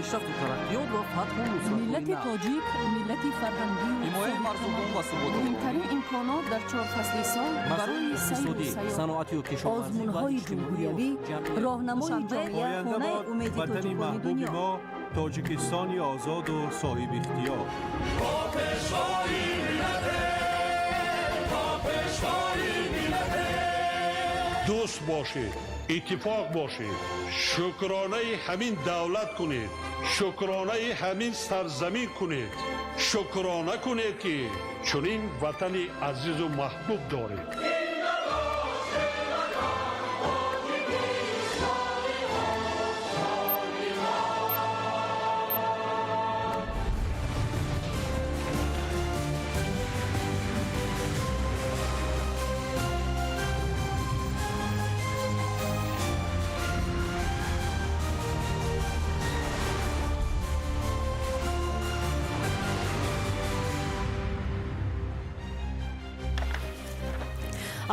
Пешрафту тараққиёт ва фатҳу нусратҳои Миллати нав. тоҷик миллати фарҳангию Ҳимояи марзубон ва суботи муҳимтарин имконот дар чор фасли сол масоили барои сайру иқтисодӣ, сайёҳат. саноатию кишоварзӣ ва Озмунҳои иҷтимоию ҷумҳуриявӣ, ҷамъиятӣ. роҳнамои Душанбе, ҷомеа, Оянда хонаи бод умеди ватани тоҷикони маҳбуби дунё. мо, Тоҷикистони озоду соҳибихтиёр. Дӯст бошед, иттифоқ бошед, шукронаи ҳамин давлат кунед, шукронаи ҳамин сарзамин кунед, шукрона кунед, ки чунин ватани азизу маҳбуб доред.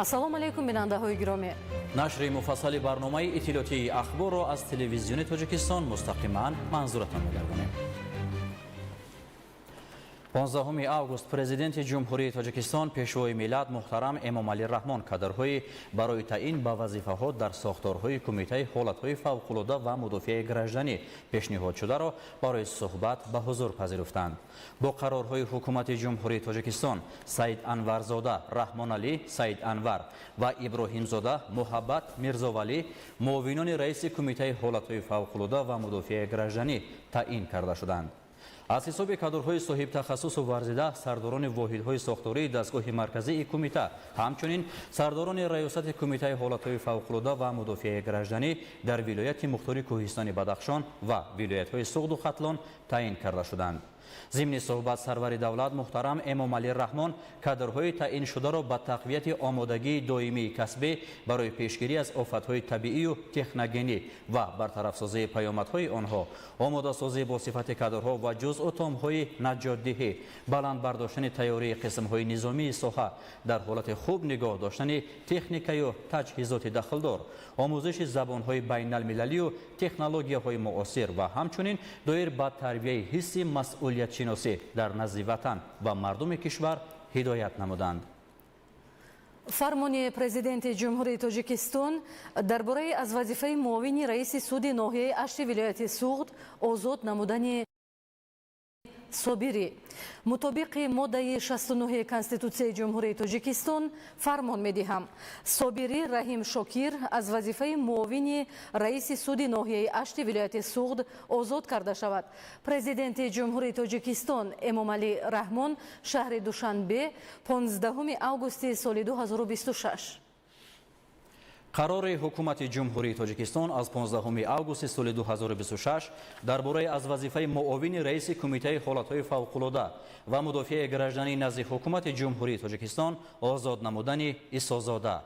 Ассалому алайкум, бинандаҳои гиромӣ. Нашри муфассали барномаи иттилоотии «Ахборро» аз Телевизиони Тоҷикистон мустақиман манзуратон мегардонем. 15 август Президенти Ҷумҳурии Тоҷикистон, Пешвои миллат муҳтарам Эмомалӣ Раҳмон кадрҳои барои таъин ба вазифаҳо дар сохторҳои Кумитаи ҳолатҳои фавқулода ва мудофиаи гражданӣ пешниҳодшударо барои суҳбат ба ҳузур пазируфтанд. Бо қарорҳои Ҳукумати Ҷумҳурии Тоҷикистон Саид Анварзода Раҳмоналӣ Саид Анвар ва Иброҳимзода Муҳаббат Мирзовалӣ муовинони раиси Кумитаи ҳолатҳои фавқулода ва мудофиаи гражданӣ таъин карда шуданд. Аз ҳисоби кадрҳои соҳибтахассусу варзида сардорони воҳидҳои сохтории дастгоҳи марказии кумита, ҳамчунин сардорони раёсати Кумитаи ҳолатҳои фавқулода ва мудофиаи гражданӣ дар вилояти мухтори Кӯҳистони Бадахшон ва вилоятҳои Суғду Хатлон таъин карда шуданд. Зимни суҳбат сарвари давлат муҳтарам Эмомалӣ Раҳмон кадрҳои таъиншударо ба тақвияти омодагии доимии касбӣ барои пешгирӣ аз офатҳои табиию техногенӣ ва бартарафсозии паёмадҳои онҳо, омодасозӣ бо сифати кадрҳо ва ҷузъу томҳои наҷотдиҳӣ, баланд бардоштани тайёрии қисмҳои низомии соҳа, дар ҳолати хуб нигоҳ доштани техникаю таҷҳизоти дахлдор, омӯзиши забонҳои байналмилалию технологияҳои муосир ва ҳамчунин доир ба тарбияи ҳисси масъулиятшиносӣ дар назди ватан ва мардуми кишвар ҳидоят намуданд. Фармони Президенти Ҷумҳурии Тоҷикистон дар бораи аз вазифаи муовини раиси суди ноҳияи Ашти вилояти Суғд озод намудани Собирӣ. Мутобиқи моддаи 69 Конститутсияи Ҷумҳурии Тоҷикистон фармон медиҳам: Собирӣ Раҳим Шокир аз вазифаи муовини раиси суди ноҳияи Ашти вилояти Суғд озод карда шавад. Президенти Ҷумҳурии Тоҷикистон Эмомалӣ Раҳмон, шаҳри Душанбе, 15 августи соли 2026. Қарори Ҳукумати Ҷумҳурии Тоҷикистон аз 15 августи соли 2026 дар бораи аз вазифаи муовини раиси Кумитаи ҳолатҳои фавқулода ва мудофиаи гражданӣ назди Ҳукумати Ҷумҳурии Тоҷикистон озод намудани Исозода.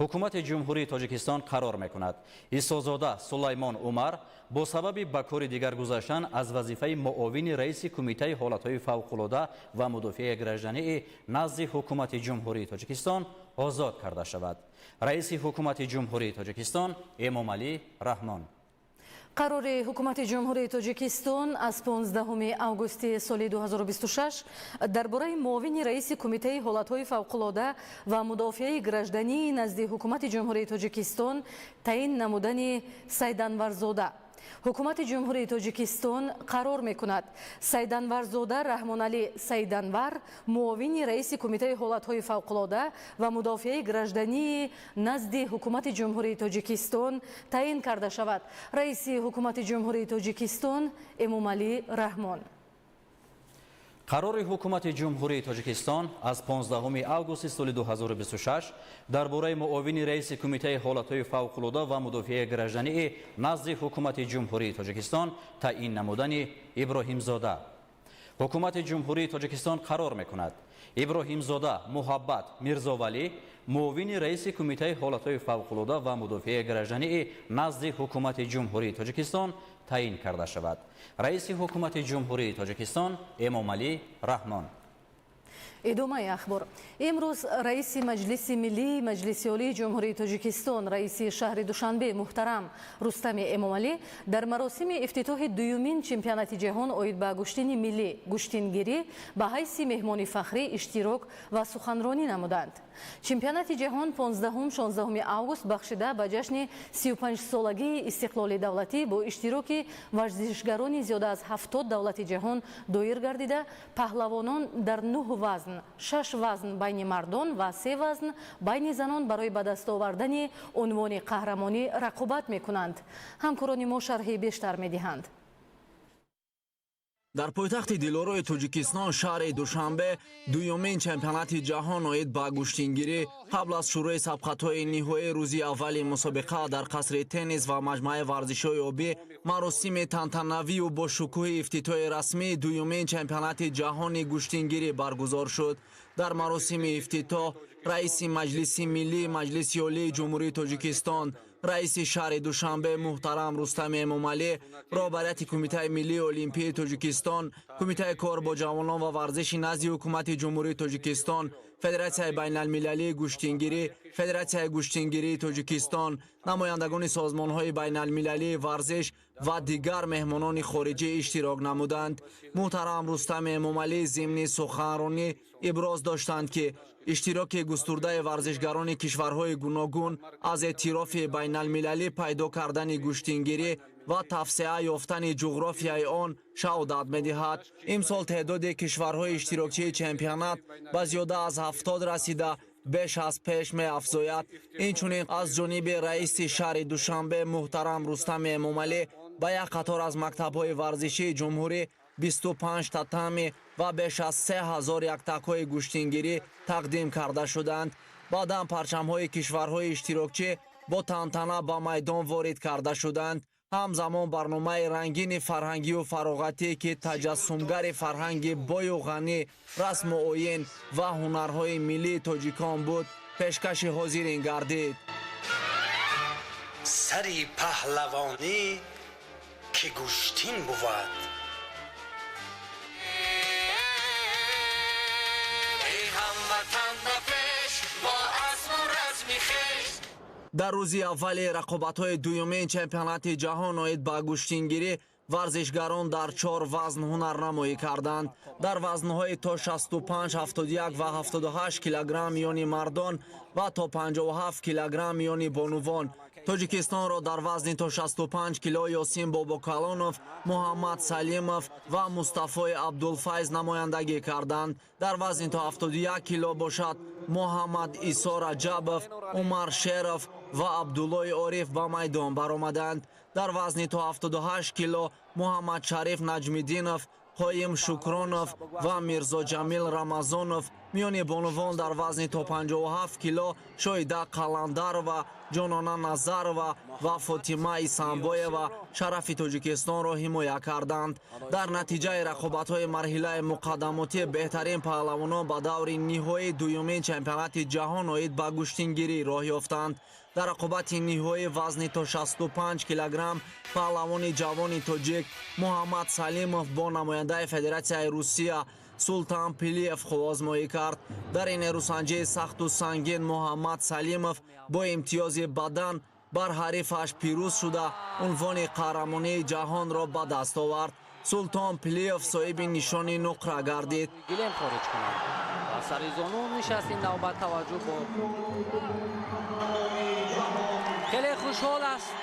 Ҳукумати Ҷумҳурии Тоҷикистон қарор мекунад: Исозода Сулаймон Умар бо сабаби ба кори дигар гузаштан аз вазифаи муовини раиси Кумитаи ҳолатҳои фавқулода ва мудофиаи граждании назди Ҳукумати Ҷумҳурии Тоҷикистон озод карда шавад. Раиси Ҳукумати Ҷумҳурии Тоҷикистон Эмомалӣ Раҳмон. Қарори Ҳукумати Ҷумҳурии Тоҷикистон аз 15 августи соли 2026 дар бораи муовини раиси Кумитаи ҳолатҳои фавқулода ва мудофиаи граждании назди Ҳукумати Ҷумҳурии Тоҷикистон таъин намудани Сайданварзода. Ҳукумати Ҷумҳурии Тоҷикистон қарор мекунад: Сайданварзода Раҳмоналӣ Сайданвар муовини раиси Кумитаи ҳолатҳои фавқулода ва мудофиаи граждании назди Ҳукумати Ҷумҳурии Тоҷикистон таъин карда шавад. Раиси Ҳукумати Ҷумҳурии Тоҷикистон Эмомалӣ Раҳмон. Қарори Ҳукумати Ҷумҳурии Тоҷикистон аз 15 августи соли 2026 дар бораи муовини раиси Кумитаи ҳолатҳои фавқулода ва мудофиаи граждании назди Ҳукумати Ҷумҳурии Тоҷикистон таъин намудани Иброҳимзода. Ҳукумати Ҷумҳурии Тоҷикистон қарор мекунад: Иброҳимзода Муҳаббат Мирзовалӣ муовини раиси Кумитаи ҳолатҳои фавқулода ва мудофиаи граждании назди Ҳукумати Ҷумҳурии Тоҷикистон таъин карда шавад. Раиси Ҳукумати Ҷумҳурии Тоҷикистон Эмомалӣ Раҳмон. Идомаи ахбор. Имрӯз раиси Маҷлиси Миллии Маҷлиси Олии Ҷумҳурии Тоҷикистон, раиси шаҳри Душанбе муҳтарам Рустами Эмомалӣ дар маросими ифтитоҳи дуюмин чемпионати ҷаҳон оид ба гӯштини миллӣ гӯштингирӣ ба ҳайси меҳмони фахрӣ иштирок ва суханронӣ намуданд. Чемпионати ҷаҳон 15-16 август бахшида ба ҷашни 35-солагии истиқлоли давлатӣ бо иштироки варзишгарони зиёда аз 70 давлати ҷаҳон доир гардида, паҳлавонон дар 9 вазн, 6 вазн байни мардон ва 3 вазн байни занон барои ба даст овардани унвони қаҳрамонӣ рақобат мекунанд. Ҳамкорони мо шарҳи бештар медиҳанд. Дар пойтахти дилорои Тоҷикистон, шаҳри Душанбе, дуюмин чемпионати ҷаҳон оид ба гӯштингирӣ қабл аз шурӯи сабқатҳои ниҳоии рӯзи аввали мусобиқа дар қасри теннис ва маҷмӯаи варзишҳои обӣ маросими тантанавию бо шукӯҳи ифтитоҳи расмии дуюмин чемпионати ҷаҳони гӯштингирӣ баргузор шуд. Дар маросими ифтитоҳ раиси Маҷлиси Миллии Маҷлиси Олии Ҷумҳурии Тоҷикистон, раиси шаҳри Душанбе муҳтарам Рустами Эмомалӣ, роҳбарияти Кумитаи миллии олимпии Тоҷикистон, Кумитаи кор бо ҷавонон ва варзиши назди Ҳукумати Ҷумҳурии Тоҷикистон, Федератсияи байналмилалии гӯштингирӣ, Федератсияи гӯштингирии Тоҷикистон, намояндагони созмонҳои байналмилалии варзиш ва дигар меҳмонони хориҷӣ иштирок намуданд. Муҳтарам Рустами Эмомалӣ зимни суханронӣ иброз доштанд, ки иштироки густурдаи варзишгарони кишварҳои гуногун аз эътирофи байналмилалӣ пайдо кардани гӯштингирӣ ва тавсеа ёфтани ҷуғрофияи он шаҳодат медиҳад. Имсол теъдоди кишварҳои иштирокчии чемпионат ба зиёда аз 70 расида, беш аз пеш меафзояд. Инчунин аз ҷониби раиси шаҳри Душанбе муҳтарам Рустами Эмомалӣ ба як қатор аз мактабҳои варзишии ҷумҳурӣ 25 татами ва беш аз 3000 яктакҳои гӯштингирӣ тақдим карда шуданд. Баъдан парчамҳои кишварҳои иштирокчӣ бо тантана ба майдон ворид карда шуданд. Ҳамзамон барномаи рангини фарҳангию фароғатӣ, ки таҷассумгари фарҳанги бою ғанӣ, расму оин ва ҳунарҳои миллии тоҷикон буд, пешкаши ҳозирин гардид. Сари паҳлавонӣ ки гӯштин бувад. Дар рӯзи аввали рақобатҳои дуюмин чемпионати ҷаҳон оид ба гӯштингирӣ варзишгарон дар 4 вазн ҳунарнамоӣ карданд. Дар вазнҳои то 65, 71 ва 78 килограмм миёни мардон ва то 57 килограмм миёни бонувон. Тоҷикистонро дар вазни то 65 кило Ёсин Бобокалонов, Муҳаммад Салимов ва Мустафои Абдулфайз намояндагӣ карданд. Дар вазни то 71 кило бошад Муҳаммад Исо Раҷабов, Умар Шеров ва Абдуллои Ориф ба майдон баромаданд. Дар вазни то 78 кило Муҳаммад Шариф Наҷмиддинов, Қоим Шукронов ва Мирзоҷамил Рамазонов. Миёни бонувон дар вазни то 57 кило Шоида Қаландарова, Ҷонона Назарова ва Фотима Исамбоева шарафи Тоҷикистонро ҳимоя карданд. Дар натиҷаи рақобатҳои марҳилаи муқаддамотӣ беҳтарин паҳлавонон ба даври ниҳоии дуюмин чемпионати ҷаҳон оид ба гӯштингирӣ роҳ ёфтанд. Дар рақобати ниҳоии вазни то 65 килограмм паҳлавони ҷавони тоҷик Муҳаммад Салимов бо намояндаи Федератсияи Русия Султан Пилиев хубозмоӣ кард. Дар ин эрусанҷии сахту сангин Муҳаммад Салимов бо имтиёзи бадан бар ҳарифаш пирӯз шуда, унвони қаҳрамонии ҷаҳонро ба даст овард. Султон Пилиев соҳиби нишони нуқра гардид. Гилем хориҷ кунанд. Ба сари зону нишаст ин навбат таваҷҷӯҳ бо хеле хушҳол аст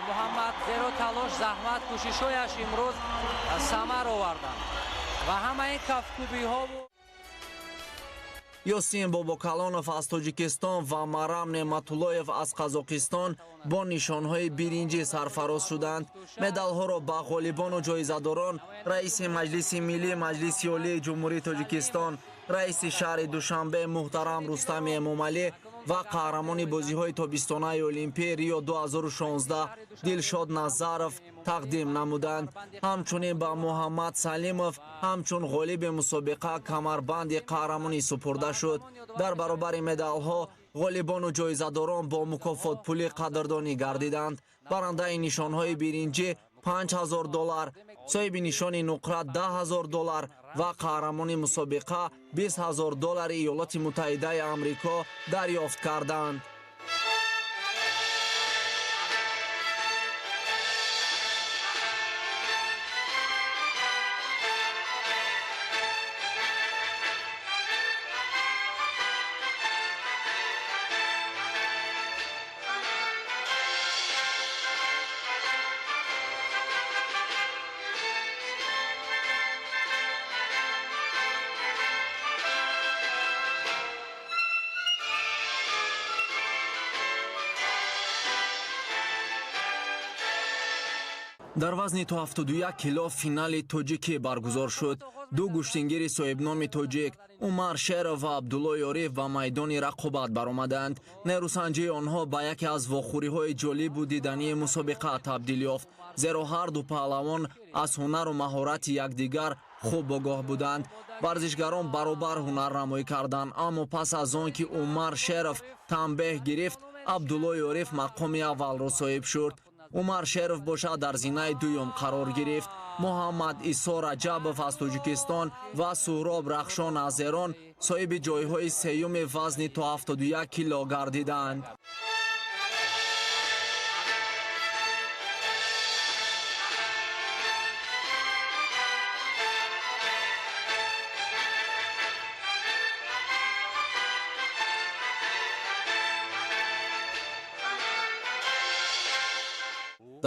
Муҳаммад, зеро талош, заҳмат, кӯшишҳояш имрӯз самар оварданд ва ҳамаи кафкӯбиҳо. Ёсин Бобокалонов аз Тоҷикистон ва Марам Неъматуллоев аз Қазоқистон бо нишонҳои биринҷӣ сарфароз шуданд. Медалҳоро ба ғолибону ҷоизадорон раиси Маҷлиси Миллии Маҷлиси Олии Ҷумҳурии Тоҷикистон, раиси шаҳри Душанбе муҳтарам Рустами Эмомалӣ ва қаҳрамони бозиҳои тобистонаи Олимпӣ Рио 2016 Дилшод Назаров тақдим намуданд. Ҳамчунин ба Муҳаммад Салимов ҳамчун ғолиби мусобиқа камарбанди қаҳрамонӣ супурда шуд. Дар баробари медалҳо ғолибону ҷоизадорон бо мукофотпулӣ қадрдонӣ гардиданд. Барандаи нишонҳои биринҷӣ $5000, соҳиби нишони нуқра $10,000 ва қаҳрамони мусобиқа 20 000 доллари Иёлоти Муттаҳидаи Амрико дарёфт карданд. Дар вазни то 71 кило финали тоҷикӣ баргузор шуд. Ду гӯштингири соҳибноми тоҷик Умар Шеров ва Абдулло Ёриф ба майдони рақобат баромаданд. Нерӯсанҷии онҳо ба яке аз вохӯриҳои ҷолибу дидании мусобиқа табдил ёфт, зеро ҳар ду паҳлавон аз ҳунару маҳорати якдигар хуб огоҳ буданд. Варзишгарон баробар ҳунарнамоӣ карданд, аммо пас аз он ки Умар Шеров танбеҳ гирифт, Абдулло Ёриф мақоми аввалро соҳиб шуд. Умар Шеров бошад дар зинаи дуюм қарор гирифт. Муҳаммад Исо Раҷабов аз Тоҷикистон ва Суҳроб Рахшон аз Эрон соҳиби ҷойҳои сеюми вазни то 71 кило гардиданд.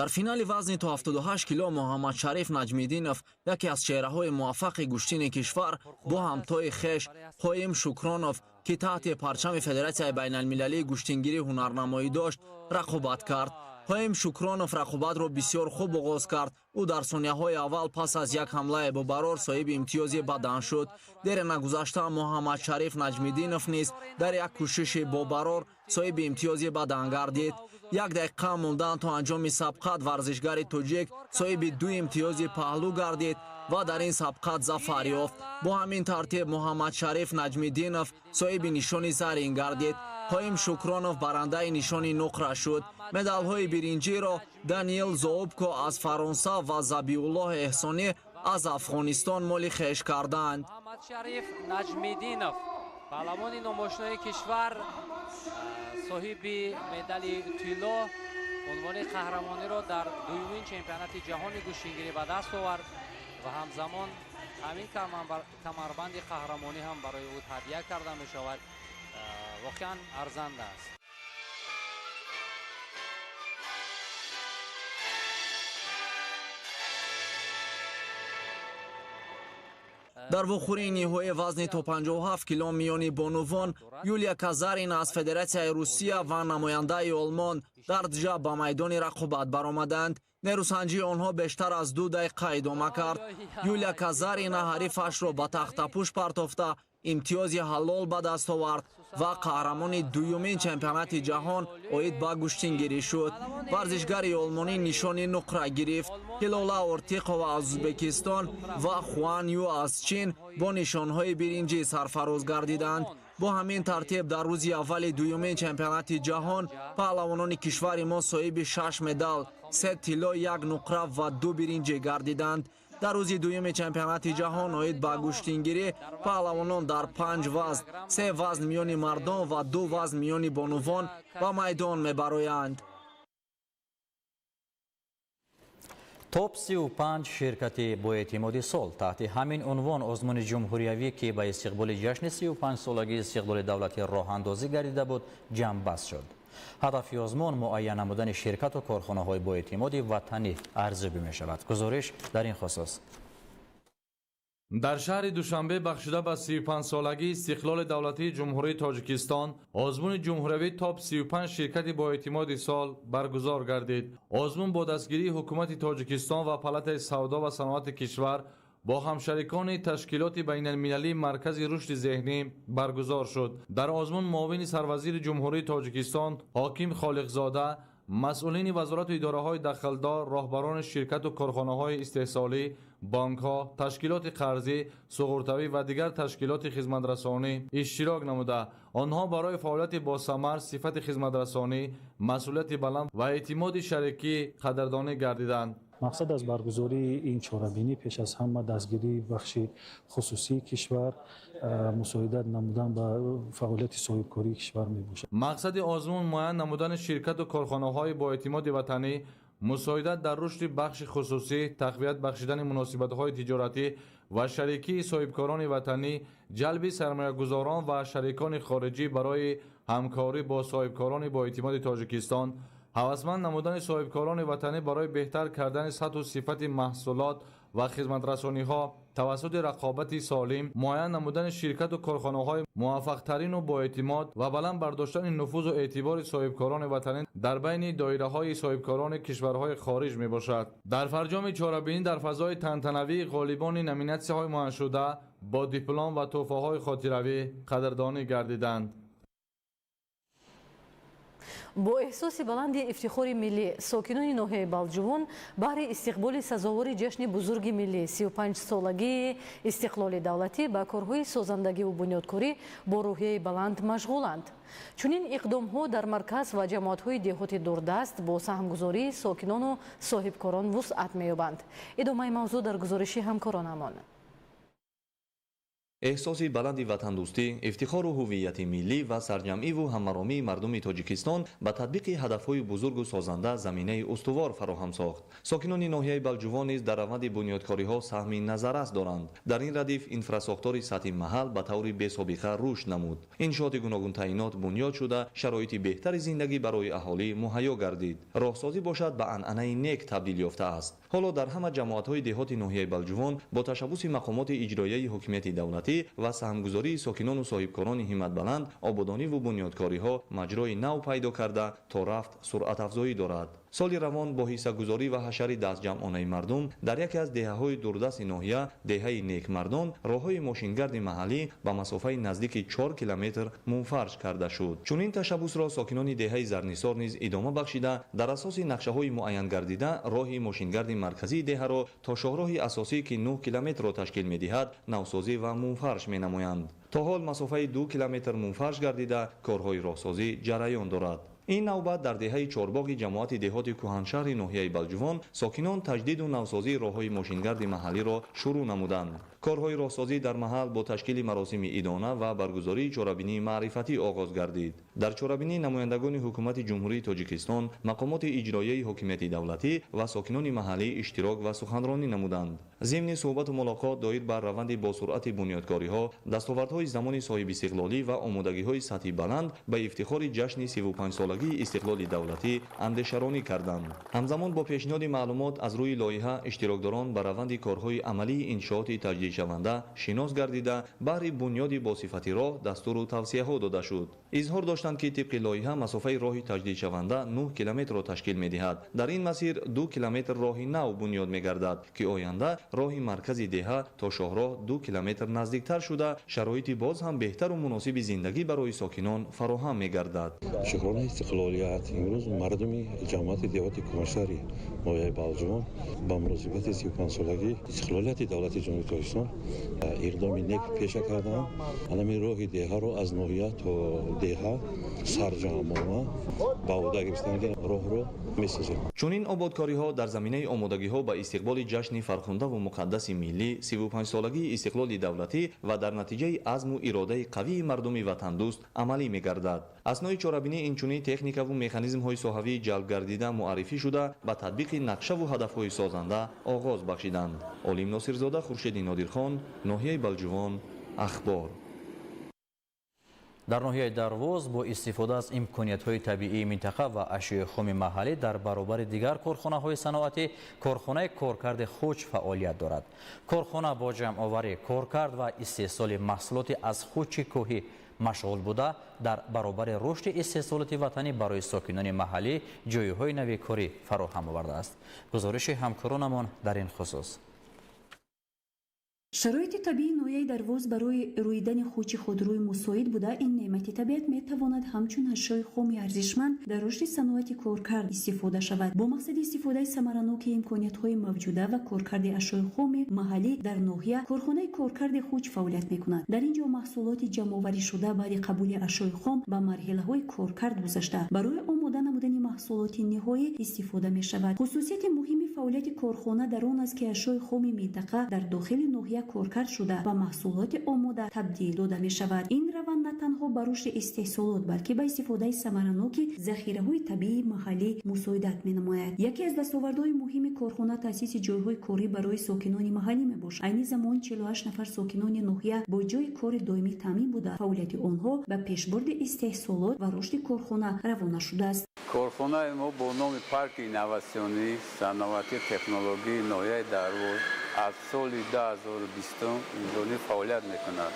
Дар финали вазни то 78 кило Муҳаммадшариф Наҷмиддинов, яке аз чеҳраҳои муваффақи гӯштини кишвар, бо ҳамтои хеш Қоим Шукронов, ки таҳти парчами Федератсияи байналмилалии гӯштингирӣ ҳунарнамоӣ дошт, рақобат кард. Қоим Шукронов рақобатро бисёр хуб оғоз кард. Ӯ дар сонияҳои аввал пас аз як ҳамлаи бобарор соҳиби имтиёзи бадан шуд. Дере нагузашта Муҳаммадшариф Наҷмиддинов низ дар як кӯшиши бобарор соҳиби имтиёзи бадан гардид. Як дақиқа мондан то анҷоми сабқат варзишгари тоҷик соҳиби ду имтиёзи паҳлӯ гардид ва дар ин сабқат зафар ёфт. Бо ҳамин тартиб Муҳаммадшариф Наҷмиддинов соҳиби нишони зарин гардид. Қоим Шукронов барандаи нишони нуқра шуд. Медалҳои биринҷиро Даниил Зоубко аз Фаронса ва Забиуллоҳ Эҳсонӣ аз Афғонистон моли хеш карданд. Муҳаммадшариф Наҷмиддинов, паҳлавони номошинои кишвар, соҳиби медали тилло, унвони қаҳрамониро дар дуюмин чемпионати ҷаҳони гӯштингирӣ ба даст овард ва ҳамзамон ҳамин камарбанди қаҳрамонӣ ҳам барои ӯ ҳадя карда мешавад. Воқеан арзанда аст. Дар вохӯрии ниҳоии вазни то 57 кило миёни бонувон Юлия Казарина аз Федератсияи Русия ва намояндаи Олмон Дарҷа ба майдони рақобат баромаданд. Нерӯсанҷии онҳо бештар аз 2 дақиқа идома кард. Юлия Казарина ҳарифашро ба тахтапӯш партофта имтиёзи ҳалол ба даст овард ва қаҳрамони дуюмин чемпионати ҷаҳон оид ба гӯштингирӣ шуд. Варзишгари олмонӣ нишони нуқра гирифт. Ҳилола Ортиқова аз Ӯзбекистон ва Хуан Ю аз Чин бо нишонҳои биринҷӣ сарфароз гардиданд. Бо ҳамин тартиб дар рӯзи аввали дуюмин чемпионати ҷаҳон паҳлавонони кишвари мо соҳиби 6 медал, 3 тилло, 1 нуқра ва 2 биринҷӣ гардиданд. Дар рӯзи дуюми чемпионати ҷаҳон оид ба гӯштингирӣ паҳлавонон дар 5 вазн, 3 вазн миёни мардон ва 2 вазн миёни бонувон ба майдон мебароянд. Топ 35 ширкати боэътимоди сол таҳти ҳамин унвон озмуни ҷумҳуриявӣ, ки ба истиқболи ҷашни 35-солагии истиқлоли давлатӣ роҳандозӣ гардида буд, ҷамъбаст шуд. Ҳадафи озмун муайян намудани ширкату корхонаҳои боэътимоди ватанӣ арзёбӣ мешавад. Гузориш дар ин хусус. Дар шаҳри Душанбе бахшида ба 35-солагии истиқлоли давлатии Ҷумҳурии Тоҷикистон озмуни ҷумҳуриявии топ 35 ширкати боэътимоди сол баргузор гардид. Озмун бо дастгирии ҳукумати Тоҷикистон ва Палатаи савдо ва саноати кишвар бо ҳамшарикони ташкилоти байналмилалии Маркази рушди зеҳнӣ баргузор шуд. Дар озмун муовини сарвазири Ҷумҳурии Тоҷикистон Ҳоким Холиқзода, масъулини вазорату идораҳои дахлдор, роҳбарони ширкату корхонаҳои истеҳсолӣ, бонкҳо, ташкилоти қарзӣ, суғуртавӣ ва дигар ташкилоти хизматрасонӣ иштирок намуда. Онҳо барои фаъолияти босамар, сифати хизматрасонӣ, масъулияти баланд ва эътимоди шарикӣ қадрдонӣ гардиданд. Мақсад аз баргузории ин чорабинӣ пеш аз ҳама дастгирии бахши хусусии кишвар, мусоидат намудан ба фаъолияти соҳибкории кишвар мебошад. Мақсади озмун муайян намудани ширкату корхонаҳои боэътимоди ватанӣ, мусоидат дар рушди бахши хусусӣ, тақвият бахшидани муносибатҳои тиҷоратӣ ва шарикии соҳибкорони ватанӣ, ҷалби сармоягузорон ва шарикони хориҷӣ барои ҳамкорӣ бо соҳибкорони боэътимоди Тоҷикистон, ҳавасманд намудани соҳибкорони ватанӣ барои беҳтар кардани сатҳу сифати маҳсулот ва хизматрасониҳо тавассути рақобати солим, муайян намудани ширкату корхонаҳои муваффақтарину боэътимод ва баланд бардоштани нуфузу эътибори соҳибкорони ватанӣ дар байни доираҳои соҳибкорони кишварҳои хориҷ мебошад. Дар фарҷоми чорабинӣ дар фазои тантанавии ғолибони номинатсияҳои муайяншуда бо диплом ва тӯҳфаҳои хотиравӣ қадрдонӣ гардиданд. Бо эҳсоси баланди ифтихори миллӣ сокинони ноҳияи Балҷувон баҳри истиқболи сазовори ҷашни бузурги миллӣ 35-солагии истиқлоли давлатӣ ба корҳои созандагиву бунёдкорӣ бо рӯҳияи баланд машғуланд. Чунин иқдомҳо дар марказ ва ҷамоатҳои деҳоти дурдаст бо саҳмгузории сокинону соҳибкорон вусъат меёбанд. Идомаи мавзӯъ дар гузориши ҳамкоронамон. Эҳсоси баланди ватандӯстӣ, ифтихору ҳуввияти миллӣ ва сарҷамъиву ҳамаромии мардуми Тоҷикистон ба татбиқи ҳадафҳои бузургу созанда заминаи устувор фароҳам сохт. Сокинони ноҳияи Балҷувон низ дар раванди бунёдкориҳо саҳми назаррас доранд. Дар ин радиф инфрасохтори сатҳи маҳал ба таври бесобиқа рушд намуд. Иншооти гуногунтаъинот бунёд шуда, шароити беҳтари зиндагӣ барои аҳолӣ муҳайё гардид. Роҳсозӣ бошад ба анъанаи нек табдил ёфтааст. Ҳоло дар ҳама ҷамоатҳои деҳоти ноҳияи Балҷувон бо ташаббуси мақомоти иҷроияи ҳокимияти давлатӣ ва саҳмгузории сокинону соҳибкорони ҳимматбаланд ободониву бунёдкориҳо маҷрои нав пайдо карда то рафт суръатафзоӣ дорад. Соли равон бо ҳиссагузорӣ ва ҳашари дастҷамъонаи мардум дар яке аз деҳаҳои дурдасти ноҳия, деҳаи Некмардон, роҳҳои мошингарди маҳаллӣ ба масофаи наздики 4 километр мунфарш карда шуд. Чунин ташаббусро сокинони деҳаи Зарнисор низ идома бахшида, дар асоси нақшаҳои муайянгардида роҳи мошингарди марказии деҳаро то шоҳроҳи асосӣ, ки 9 километрро ташкил медиҳад, навсозӣ ва мунфарш менамоянд. То ҳол масофаи 2 километр мунфарш гардида, корҳои роҳсозӣ ҷараён дорад. Ин навбат дар деҳаи Чорбоғи ҷамоати деҳоти кӯҳаншаҳри ноҳияи Балҷувон сокинон таҷдиду навсозии роҳҳои мошингарди маҳаллиро шурӯъ намуданд. Корҳои роҳсозӣ дар маҳал бо ташкили маросими идона ва баргузории чорабинии маърифатӣ оғоз гардид. Дар чорабинӣ намояндагони ҳукумати Ҷумҳурии Тоҷикистон, мақомоти иҷроияи ҳокимияти давлатӣ ва сокинони маҳаллӣ иштирок ва суханронӣ намуданд. Зимни суҳбату мулоқот доир бар раванди босуръати бунёдкориҳо, дастовардҳои замони соҳибистиқлолӣ ва омодагиҳои сатҳи баланд ба ифтихори ҷашни 35-солагии истиқлоли давлатӣ андешаронӣ карданд. Ҳамзамон бо пешниҳоди маълумот аз рӯи лоиҳа иштирокдорон ба раванди корҳои амалии иншооти таҷдидшаванда шинос гардида, баҳри бунёди босифати роҳ дастуру тавсияҳо дода шуд. Изҳор доштанд, ки тибқи лоиҳа масофаи роҳи таҷдидшаванда 9 километрро ташкил медиҳад. Дар ин масир 2 километр роҳи нав бунёд мегардад, ки оянда роҳи маркази деҳа то шоҳроҳ 2 километр наздиктар шуда, шароити боз ҳам беҳтару муносиби зиндагӣ барои сокинон фароҳам мегардад. Шукронаи истиқлолият имрӯз мардуми ҷамоати деҳоти кӯҳаншаҳри ноҳияи Балҷувон ба муносибати 35-солагии истиқлолияти давлати Ҷумҳурии Тоҷикистон иқдоми нек пеша карданд. Ҳамин роҳи деҳаро аз ноҳия то деҳа сарҷамъона ба ӯҳда гирифтанд, ки роҳро месозем. Чунин ободкориҳо дар заминаи омодагиҳо ба истиқболи ҷашни фархундаву муқаддаси миллӣ 35-солагии истиқлоли давлатӣ ва дар натиҷаи азму иродаи қавии мардуми ватандӯст амалӣ мегардад. Аснои чорабинӣ инчунин техникаву механизмҳои соҳавӣ ҷалб гардида муаррифӣ шуда, ба татбиқи нақшаву ҳадафҳои созанда оғоз бахшиданд. Олим Носирзода, Хуршеди Нодирхон, ноҳияи Балҷувон, Ахбор. Дар ноҳияи Дарвоз бо истифода аз имкониятҳои табиии минтақа ва ашёи хоми маҳаллӣ дар баробари дигар корхонаҳои саноатӣ корхонаи коркарди хуч фаъолият дорад. Корхона бо ҷамъоварӣ, коркард ва истеҳсоли маҳсулоти аз хучи кӯҳӣ машғул буда, дар баробари рушди истеҳсолоти ватанӣ барои сокинони маҳаллӣ ҷойҳои нави корӣ фароҳам овардааст. Гузориши ҳамкоронамон дар ин хусус. Шароити табиии ноҳияи Дарвоз барои рӯидани хучи худрӯй мусоид буда, ин неъмати табиат метавонад ҳамчун ашёи хоми арзишманд дар рушди саноати коркард истифода шавад. Бо мақсади истифодаи самараноки имкониятҳои мавҷуда ва коркарди ашёи хоми маҳаллӣ дар ноҳия корхонаи коркарди хуч фаъолият мекунад. Дар ин ҷо маҳсулоти ҷамъоварӣшуда баъди қабули ашёи хом ба марҳилаҳои коркард гузашта, барои омода намудани маҳсулот маҳсулоти ниҳоӣ истифода мешавад. Хусусияти муҳими фаъолияти корхона дар он аст, ки ашёи хоми минтақа дар дохили ноҳия коркард шуда, ба маҳсулоти омода табдил дода мешавад. Ин раванд на танҳо ба рушди истеҳсолот, балки ба истифодаи самараноки захираҳои табиии маҳаллӣ мусоидат менамояд. Яке аз дастовардҳои муҳими корхона таъсиси ҷойҳои корӣ барои сокинони маҳаллӣ мебошад. Айни замон 48 нафар сокинони ноҳия бо ҷойи кори доимӣ таъмин буда, фаъолияти онҳо ба пешбурди истеҳсолот ва рушди корхона равона шудааст. Корхонаи мо бо номи Парки инноватсионӣ саноатии технологии ноҳияи Дарвоз аз соли 2020 инҷониб фаъолият мекунад.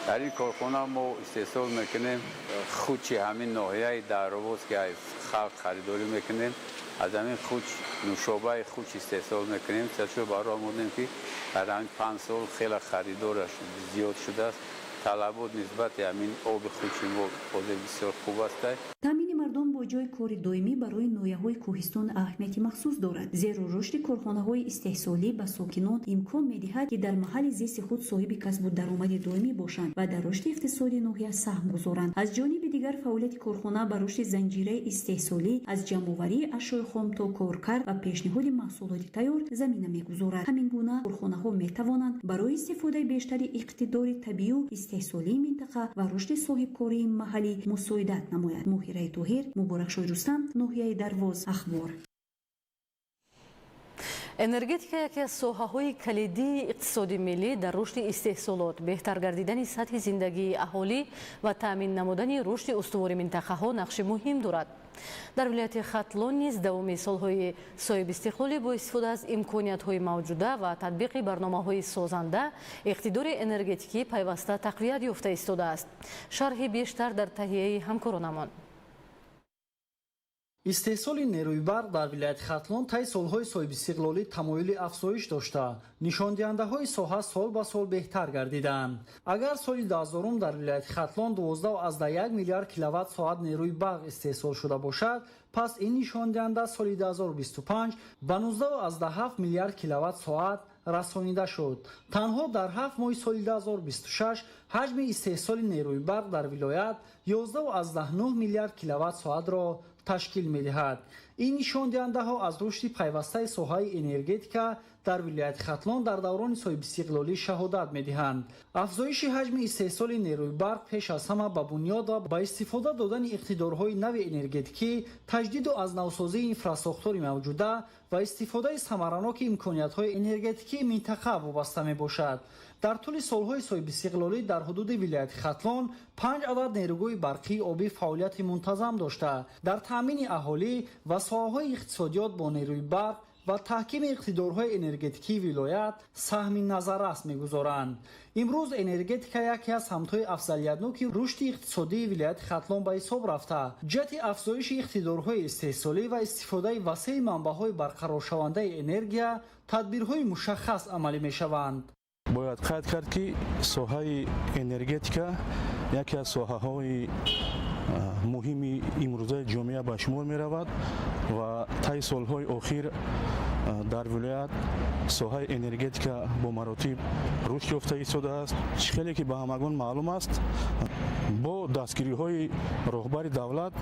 Дар ин корхона мо истеҳсол мекунем хучи ҳамин ноҳияи Дарвоз, ки аз халқ харидорӣ мекунем. Аз ҳамин хуч, нӯшобаи хуч истеҳсол мекунем. Чашо барои омодем, ки дар ҳамин 5 сол хеле харидораш зиёд шудааст. Талабот нисбати ҳамин оби хучи мо ҳозир бисёр хуб аст. Таъмини мардум бо ҷойи кори доимӣ барои ноҳияҳои кӯҳистон аҳамияти махсус дорад, зеро рушди корхонаҳои истеҳсолӣ ба сокинон имкон медиҳад, ки дар маҳалли зисти худ соҳиби касбу даромади доимӣ бошанд ва дар рушди иқтисоди ноҳия саҳм гузоранд. Аз ҷониби дигар, фаъолияти корхона ба рушди занҷираи истеҳсолӣ, аз ҷамъоварии ашёи хом то коркард ва пешниҳоди маҳсулоти тайёр, замина мегузорад. Ҳамин гуна корхонаҳо метавонанд барои истифодаи бештари иқтидори табиию истеҳсолии минтақа ва рушди соҳибкории маҳаллӣ мусоидат намояд. Моҳираи Тоҳир, Муборакшои Рустам, ноҳияи Дарвоз, Ахбор. Энергетика яке аз соҳаҳои калидии иқтисоди миллӣ дар рушди истеҳсолот, беҳтар гардидани сатҳи зиндагии аҳолӣ ва таъмин намудани рушди устувори минтақаҳо нақши муҳим дорад. Дар вилояти Хатлон низ давоми солҳои соҳибистиқлолӣ бо истифода аз имкониятҳои мавҷуда ва татбиқи барномаҳои созанда иқтидори энергетикӣ пайваста тақвият ёфта истодааст. Шарҳи бештар дар таҳияи ҳамкоронамон. Истеҳсоли нерӯи барқ дар вилояти Хатлон таи солҳои соҳибистиқлолӣ тамоюли афзоиш дошта, нишондиҳандаҳои соҳа сол ба сол беҳтар гардиданд. Агар соли 2000 дар вилояти Хатлон 12,1 миллиард киловатт соат нерӯи барқ истеҳсол шуда бошад, пас ин нишондиҳанда соли 2025 ба 19,7 миллиард киловатт соат расонида шуд. Танҳо дар 7 моҳи соли 2026 ҳаҷми истеҳсоли нерӯи барқ дар вилоят 11,9 миллиард киловатт соатро ташкил медиҳад. Ин нишондиҳандаҳо аз рушди пайвастаи соҳаи энергетика дар вилояти Хатлон дар даврони соҳибистиқлолӣ шаҳодат медиҳанд. Афзоиши ҳаҷми истеҳсоли нерӯи барқ пеш аз ҳама ба бунёд ва ба истифода додани иқтидорҳои нави энергетикӣ, таҷдиду аз навсозии инфрасохтори мавҷуда ва истифодаи самараноки имкониятҳои энергетикии минтақа вобаста мебошад. Дар тӯли солҳои соҳибистиқлолӣ дар ҳудуди вилояти Хатлон панҷ адад нерӯгоҳи барқии обӣ фаъолияти мунтазам дошта, дар таъмини аҳолӣ ва соҳаҳои иқтисодиёт бо нерӯи барқ ва таҳкими иқтидорҳои энергетикии вилоят саҳми назаррас мегузоранд. Имрӯз энергетика яке аз самтҳои афзалиятноки рушди иқтисодии вилояти Хатлон ба ҳисоб рафта, ҷиҳати афзоиши иқтидорҳои истеҳсолӣ ва истифодаи васеи манбаъҳои барқароршавандаи энергия тадбирҳои мушаххас амалӣ мешаванд. Бояд қайд кард, ки соҳаи энергетика яке аз соҳаҳои муҳими имрӯзаи ҷомеа ба шумор меравад ва таи солҳои охир дар вилоят соҳаи энергетика бо маротиб рушд ёфта истодааст. Чӣ хеле ки ба ҳамагон маълум аст, бо дастгириҳои роҳбари давлат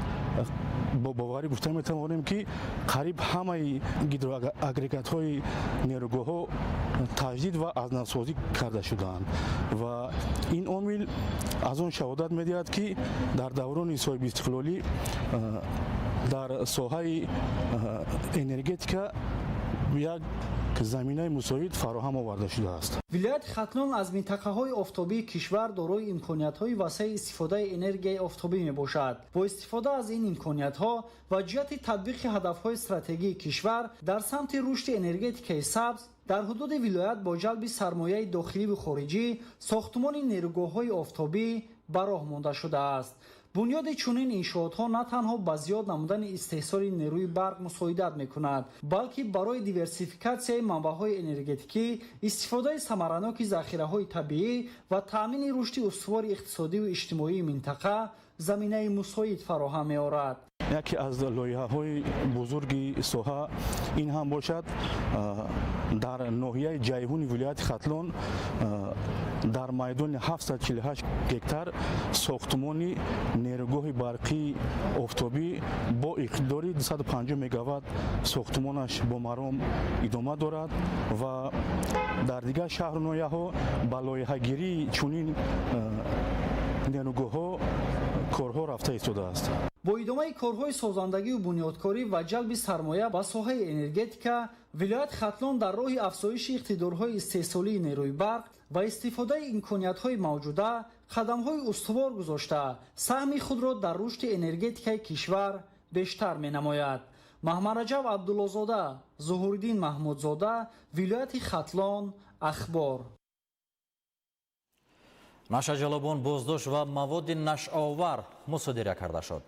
бо боварӣ гуфта метавонем, ки қариб ҳамаи гидроагрегатҳои нерӯгоҳҳо таҷдид ва аз навсозӣ карда шудаанд ва ин омил аз он шаҳодат медиҳад, ки дар даврони соҳибистиқлолӣ дар соҳаи энергетика як заминаи мусоид фароҳам оварда шудааст. Вилояти Хатлон аз минтақаҳои офтобии кишвар дорои имкониятҳои васеи истифодаи энергияи офтобӣ мебошад. Бо истифода аз ин имкониятҳо ва ҷиҳати татбиқи ҳадафҳои стратегии кишвар дар самти рушди энергетикаи сабз дар ҳудуди вилоят бо ҷалби сармояи дохиливу хориҷӣ сохтумони нерӯгоҳҳои офтобӣ ба роҳ монда шудааст. Бунёди чунин иншоотҳо на танҳо ба зиёд намудани истеҳсоли нерӯи барқ мусоидат мекунад, балки барои диверсификатсияи манбаъҳои энергетикӣ, истифодаи самараноки захираҳои табиӣ ва таъмини рушди устувори иқтисодиву иҷтимоии минтақа заминаи мусоид фароҳам меорад. Яке аз лоиҳаҳои бузурги соҳа ин ҳам бошад, дар ноҳияи Ҷайҳуни вилояти Хатлон. Дар майдони 748 гектар сохтмони нерӯгоҳи барқии офтобӣ бо иқтидори 250 мегаватт сохтмонаш бо маром идома дорад ва дар дигар шаҳру ноҳияҳо ба лоиҳагирии чунин нерӯгоҳҳо корҳо рафта истодааст. Бо идомаи корҳои созандагию бунёдкорӣ ва ҷалби сармоя ба соҳаи энергетика, вилояти Хатлон дар роҳи афзоиши иқтидорҳои истеҳсолии нерӯи барқ ва истифодаи имкониятҳои мавҷуда қадамҳои устувор гузошта, саҳми худро дар рушди энергетикаи кишвар бештар менамояд. Маҳмадраҷаб Абдуллозода, Зуҳуриддин Маҳмудзода, вилояти Хатлон, Ахбор. Нашаҷалобон боздошт ва маводи нашъаовар мусодира карда шуд.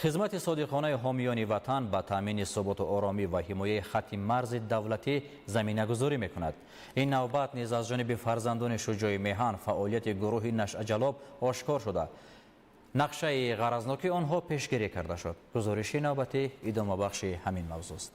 Хизмати содиқонаи ҳомиёни ватан ба таъмини суботу оромӣ ва ҳимояи хатти марзи давлатӣ заминагузорӣ мекунад. Ин навбат низ аз ҷониби фарзандони шуҷои меҳан фаъолияти гурӯҳи нашъаҷалоб ошкор шуда, нақшаи ғаразнокии онҳо пешгирӣ карда шуд. Гузориши навбатӣ идомабахши ҳамин мавзӯст.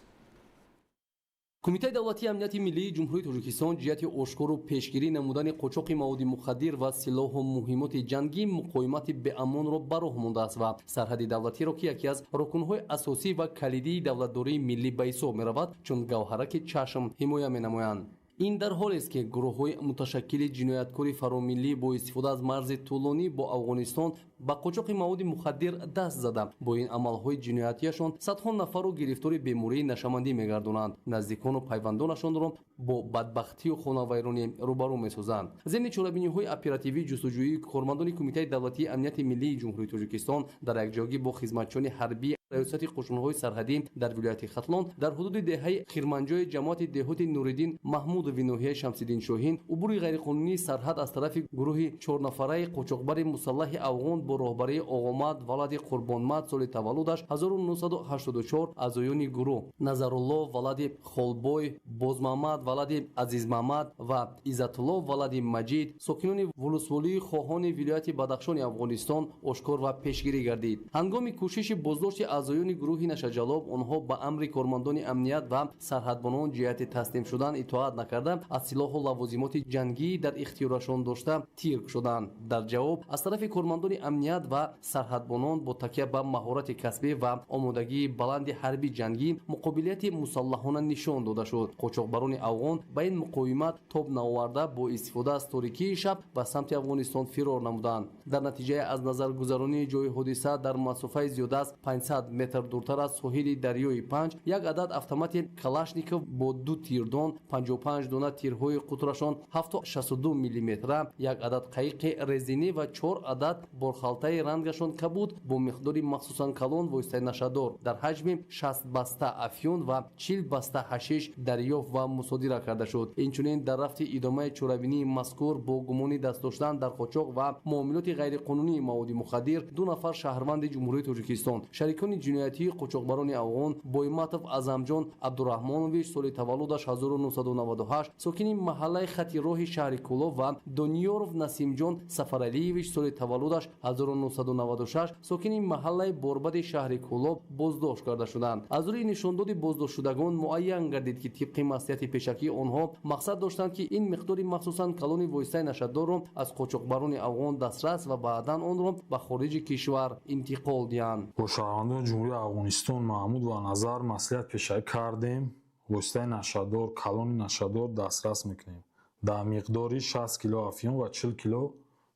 Кумитаи давлатии амнияти миллии Ҷумҳурии Тоҷикистон ҷиҳати ошкору пешгирӣ намудани қочоқи маводи мухаддир ва силоҳу муҳимоти ҷангӣ муқовимати беамонро ба роҳ мондааст ва сарҳади давлатиро, ки яке аз рукнҳои асосӣ ва калидии давлатдории миллӣ ба ҳисоб меравад, чун гавҳараки чашм ҳимоя менамоянд. Ин дар ҳолест, ки гурӯҳҳои муташаккили ҷинояткори фаромиллӣ бо истифода аз марзи тӯлонӣ бо Афғонистон ба қочоқи маводи мухаддир даст зада, бо ин амалҳои ҷиноятияшон садҳо нафарро гирифтори бемории нашамандӣ мегардонанд, наздикону пайвандонашонро бо бадбахтию хонавайронӣ рӯбарӯ месозанд. Зимни чорабиниҳои оперативии ҷустуҷӯии кормандони Кумитаи давлатии амнияти миллии Ҷумҳурии Тоҷикистон дар якҷоягӣ бо хизматчиёни ҳарбии Раёсати қушунҳои сарҳадӣ дар вилояти Хатлон дар ҳудуди деҳаи Хирманҷои ҷамоати деҳоти Нуриддин Маҳмудови ноҳияи Шамсиддин Шоҳин убури ғайриқонунии сарҳад аз тарафи гурӯҳи чорнафараи қочоқбари мусаллаҳи афғон бо роҳбарии Оғомад валади Қурбонмад, соли таваллудаш 1984, аъзоёни гурӯҳ Назарулло валади Холбой, Бозмаҳмад валади Азизмаҳмад ва Иззатулло валади Маҷид, сокинони вулусволии Хоҳони вилояти Бадахшони Афғонистон ошкор ва пешгирӣ гардид. Ҳангоми кӯшиши боздошти аъзоёни гурӯҳи нашаҷалоб онҳо ба амри кормандони амният ва сарҳадбонон ҷиҳати таслим шудан итоат накарда, аз силоҳу лавозимоти ҷангӣ дар ихтиёрашон дошта тир шуданд. Дар ҷавоб аз тарафи кормандони амният ва сарҳадбонон бо такя ба маҳорати касбӣ ва омодагии баланди ҳарби ҷангӣ муқобилияти мусаллаҳона нишон дода шуд. Қочоқбарони афғон ба ин муқовимат тоб наоварда, бо истифода аз торикии шаб ба самти Афғонистон фирор намуданд. Дар натиҷаи аз назаргузаронии ҷои ҳодиса дар масофаи зиёда аз 500 метр дуртар аз соҳили дарёи Панҷ як адад автомати Калашников бо ду тирдон, 55 дона тирҳои қутрашон 7,62 миллиметра, як адад қайиқи резинӣ ва чор адад борхалтаи рангашон кабуд бо миқдори махсусан калон воситаи нашадор дар ҳаҷми 60 баста афюн ва 40 баста ҳашиш дарёфт ва мусодира карда шуд. Инчунин дар рафти идомаи чорабинии мазкур бо гумони даст доштан дар қочоқ ва муомилоти ғайриқонунии маводи мухаддир ду нафар шаҳрванди Ҷумҳурии Тоҷикистон, шарикони ҷиноятии қочоқбарони афғон Бойматов Азамҷон Абдураҳмонович, соли таваллудаш 1998, сокини маҳаллаи хати роҳи шаҳри Кӯлоб ва Дониёров Насимҷон Сафаралиевич, соли таваллудаш 1996, сокини маҳаллаи Борбади шаҳри Кӯлоб боздошт карда шуданд. Аз рӯи нишондоди боздоштшудагон муайян гардид, ки тибқи маслиҳати пешакии онҳо мақсад доштанд, ки ин миқдори махсусан калони воситаи нашадорро аз қочоқбарони афғон дастрас ва баъдан онро ба хориҷи кишвар интиқол диҳанд. Бо шаҳрвандони Ҷумҳурии Афғонистон Маҳмуд ва Назар маслиҳат пешакӣ кардем, воситаи нашадор, калони нашадор дастрас мекунем дар миқдори 60 кило афюн ва 40 кило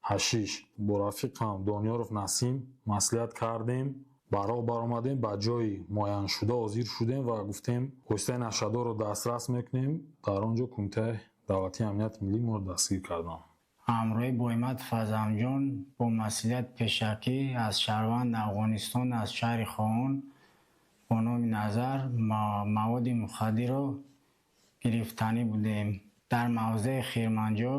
ҳашиш. Бо рафиқам Дониёров Насим маслиҳат кардем, ба роҳ баромадем, ба ҷои муайяншуда ҳозир шудем ва гуфтем воситаи нашадорро дастрас мекунем. Дар он ҷо Кумитаи давлатии амнияти миллӣ моро дастгир карданд. Ҳамроҳи Боймат Фазамҷон бо маслиҳат пешакӣ аз шаҳрванд Афғонистон аз шаҳри Хоҳон бо номи Назар маводи мухаддирро гирифтанӣ будем. Дар мавзеи Хирманҷо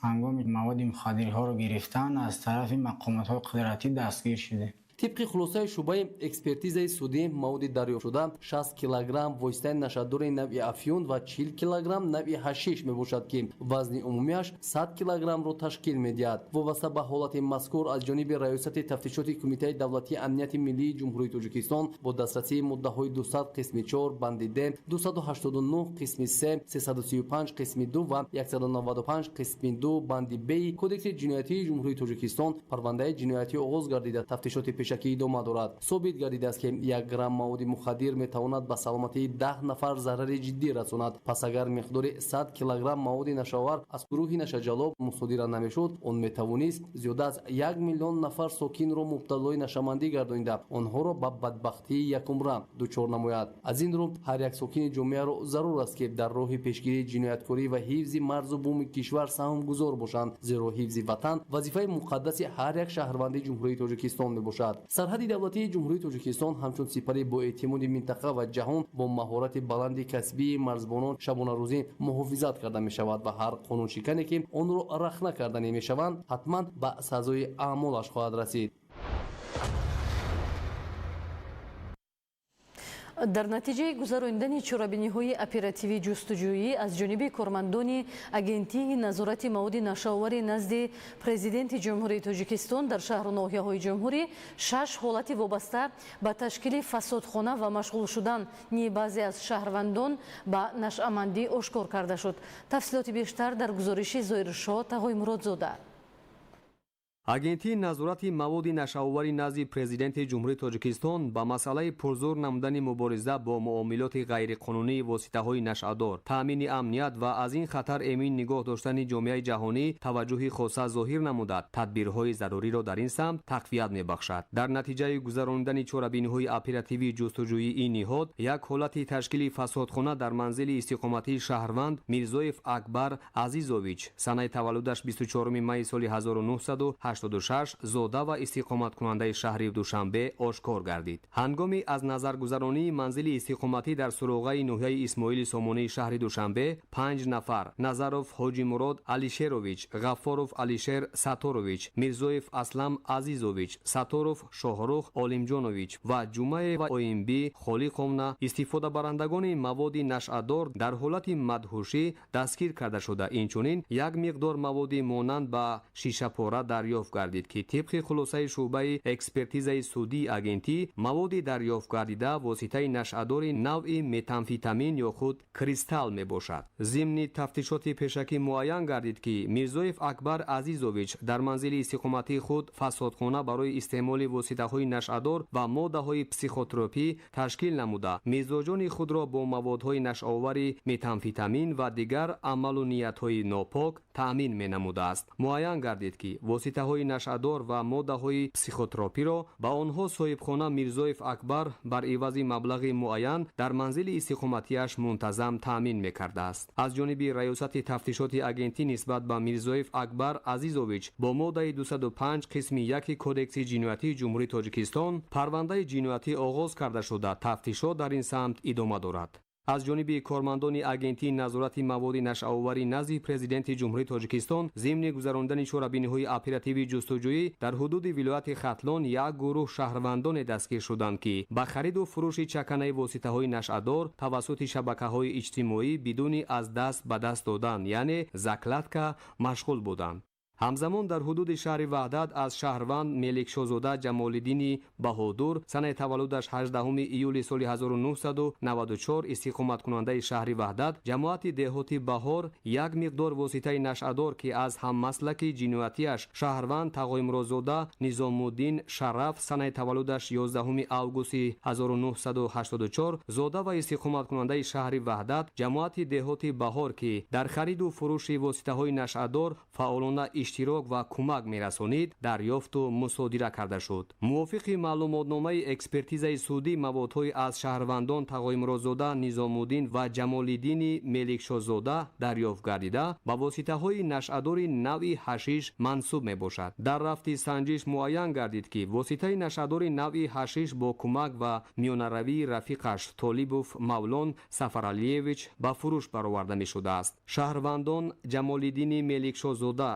ҳангоми маводи мухаддирҳоро гирифтан аз тарафи мақомотҳои қудратӣ дастгир шудем. Тибқи хулосаи шӯъбаи экспертизаи судӣ, маводи дарёфтшуда 60 килограмм воситаи нашъадори навъи афюн ва 40 килограмм навъи ҳашиш мебошад, ки вазни умумиаш 100 килограммро ташкил медиҳад. Вобаста ба ҳолати мазкур аз ҷониби Раёсати тафтишоти Кумитаи давлатии амнияти миллии Ҷумҳурии Тоҷикистон бо дастрасии моддаҳои 200 қисми 4 банди Д, 289 қисми 3, 335 қисми 2 ва 195 қисми 2 банди Б Кодекси ҷиноятии Ҷумҳурии Тоҷикистон парвандаи ҷиноятӣ оғоз гардида, тафтишоти пешакӣ идома дорад. Собит гардидааст, ки 1 грамм маводи мухаддир метавонад ба саломатии 10 нафар зарари ҷиддӣ расонад. Пас агар миқдори 100 килограмм маводи нашъаовар аз гурӯҳи нашъаҷалоб мусодира намешуд, он метавонист зиёда аз 1 миллион нафар сокинро мубталои нашъамандӣ гардонида, онҳоро ба бадбахтии якумра дучор намояд. Аз ин рӯ ҳар як сокини ҷомеаро зарур аст, ки дар роҳи пешгирии ҷинояткорӣ ва ҳифзи марзу буми кишвар саҳмгузор бошанд, зеро ҳифзи ватан вазифаи муқаддаси ҳар як шаҳрванди Ҷумҳурии Тоҷикистон мебошад. Сарҳади давлатии Ҷумҳурии Тоҷикистон ҳамчун сипари боэътимоди минтақа ва ҷаҳон бо маҳорати баланди касбии марзбонон шабонарӯзӣ муҳофизат карда мешавад ва ҳар қонуншикане, ки онро рахна карда намешаванд, ҳатман ба сазои аъмолаш хоҳад расид. Дар натиҷаи гузаронидани чорабиниҳои оперативӣ ҷустуҷӯӣ аз ҷониби кормандони Агентии назорати маводи нашъаовари назди Президенти Ҷумҳурии Тоҷикистон дар шаҳру ноҳияҳои ҷумҳурӣ 6 ҳолати вобаста ба ташкили фасодхона ва машғул шудани баъзе аз шаҳрвандон ба нашъамандӣ ошкор карда шуд. Тафсилоти бештар дар гузориши Зоиршоҳ Тағоймуродзода. Агентии назорати маводи нашъаовари назди Президенти Ҷумҳурии Тоҷикистон ба масъалаи пурзӯр намудани мубориза бо муомилоти ғайриқонунии воситаҳои нашъадор, таъмини амният ва аз ин хатар эмин нигоҳ доштани ҷомеаи ҷаҳонӣ таваҷҷӯҳи хоса зоҳир намуда, тадбирҳои заруриро дар ин самт тақвият мебахшад. Дар натиҷаи гузаронидани чорабиниҳои оперативии ҷустуҷӯии ин ниҳод, як ҳолати ташкили фасодхона дар манзили истиқоматии шаҳрванд Мирзоев Акбар Азизович, санаи таваллудаш 24 майи соли 1986, зода ва истиқоматкунандаи шаҳри Душанбе ошкор гардид. Ҳангоми аз назаргузаронии манзили истиқоматӣ дар суроғаи ноҳияи Исмоили Сомонии шаҳри Душанбе 5 нафар Назаров Ҳоҷимурод Алишерович, Ғаффоров Алишер Саторович, Мирзоев Аслам Азизович, Саторов Шоҳрух Олимҷонович ва Ҷумаева Оимбӣ Холиқовна истифодабарандагони маводи нашъадор дар ҳолати мадҳушӣ дастгир карда шуда, инчунин як миқдор маводи монанд ба шишапора дарёфт гардид, ки тибқи хулосаи шӯъбаи экспертизаи судии агентӣ маводи дарёфт гардида воситаи нашъадори навъи метамфетамин ё худ кристалл мебошад. Зимни тафтишоти пешакӣ муайян гардид, ки Мирзоев Акбар Азизович дар манзили истиқоматии худ фасодхона барои истеъмоли воситаҳои нашъадор ва моддаҳои психотропӣ ташкил намуда, мизоҷони худро бо маводҳои нашъаовари метамфетамин ва дигар амалу ниятҳои нопок таъмин менамудааст. Муайян гардид, ки воситаҳои нашъадор ва моддаҳои психотропиро ба онҳо соҳибхона Мирзоев Акбар бар ивази маблағи муайян дар манзили истиқоматиаш мунтазам таъмин мекардааст. Аз ҷониби Раёсати тафтишоти агентӣ нисбат ба Мирзоев Акбар Азизович бо моддаи 205 қисми 1 Кодекси ҷиноятии Ҷумҳурии Тоҷикистон парвандаи ҷиноятӣ оғоз карда шуда, тафтишот дар ин самт идома дорад. Аз ҷониби кормандони Агентии назорати маводи нашъаовари назди Президенти Ҷумҳурии Тоҷикистон зимни гузаронидани чорабиниҳои оперативии ҷустуҷӯӣ дар ҳудуди вилояти Хатлон як гурӯҳ шаҳрвандоне дастгир шуданд, ки ба хариду фурӯши чаканаи воситаҳои нашъадор тавассути шабакаҳои иҷтимоӣ бидуни аз даст ба даст додан, яъне закладка, машғул буданд. Ҳамзамон дар ҳудуди шаҳри Ваҳдат аз шаҳрванд Меликшозода Ҷамолиддини Баҳодур, санаи таваллудаш 18 июли соли 1994, истиқоматкунандаи шаҳри Ваҳдат, ҷамоати деҳоти Баҳор, як миқдор воситаи нашъадор, ки аз ҳаммаслаки ҷиноятиаш шаҳрванд Тағоимуродзода Низомуддин Шараф, санаи таваллудаш 11 августи 1984, зода ва истиқоматкунандаи шаҳри Ваҳдат, ҷамоати деҳоти Баҳор, ки дар хариду фурӯши воситаҳои нашъадор фаъолона иштирок ва кӯмак мерасонид, дарёфту мусодира карда шуд. Мувофиқи маълумотномаи экспертизаи судӣ маводҳои аз шаҳрвандон Тағоимуродзода Низомуддин ва Ҷамолиддини Меликшозода дарёфт гардида ба воситаҳои нашъадори навъи ҳашиш мансуб мебошад. Дар рафти санҷиш муайян гардид, ки воситаи нашъадори навъи ҳашиш бо кӯмак ва миёнаравии рафиқаш Толибов Мавлон Сафаралиевич ба фурӯш бароварда мешудааст. Шаҳрвандон Ҷамолиддини Меликшозода,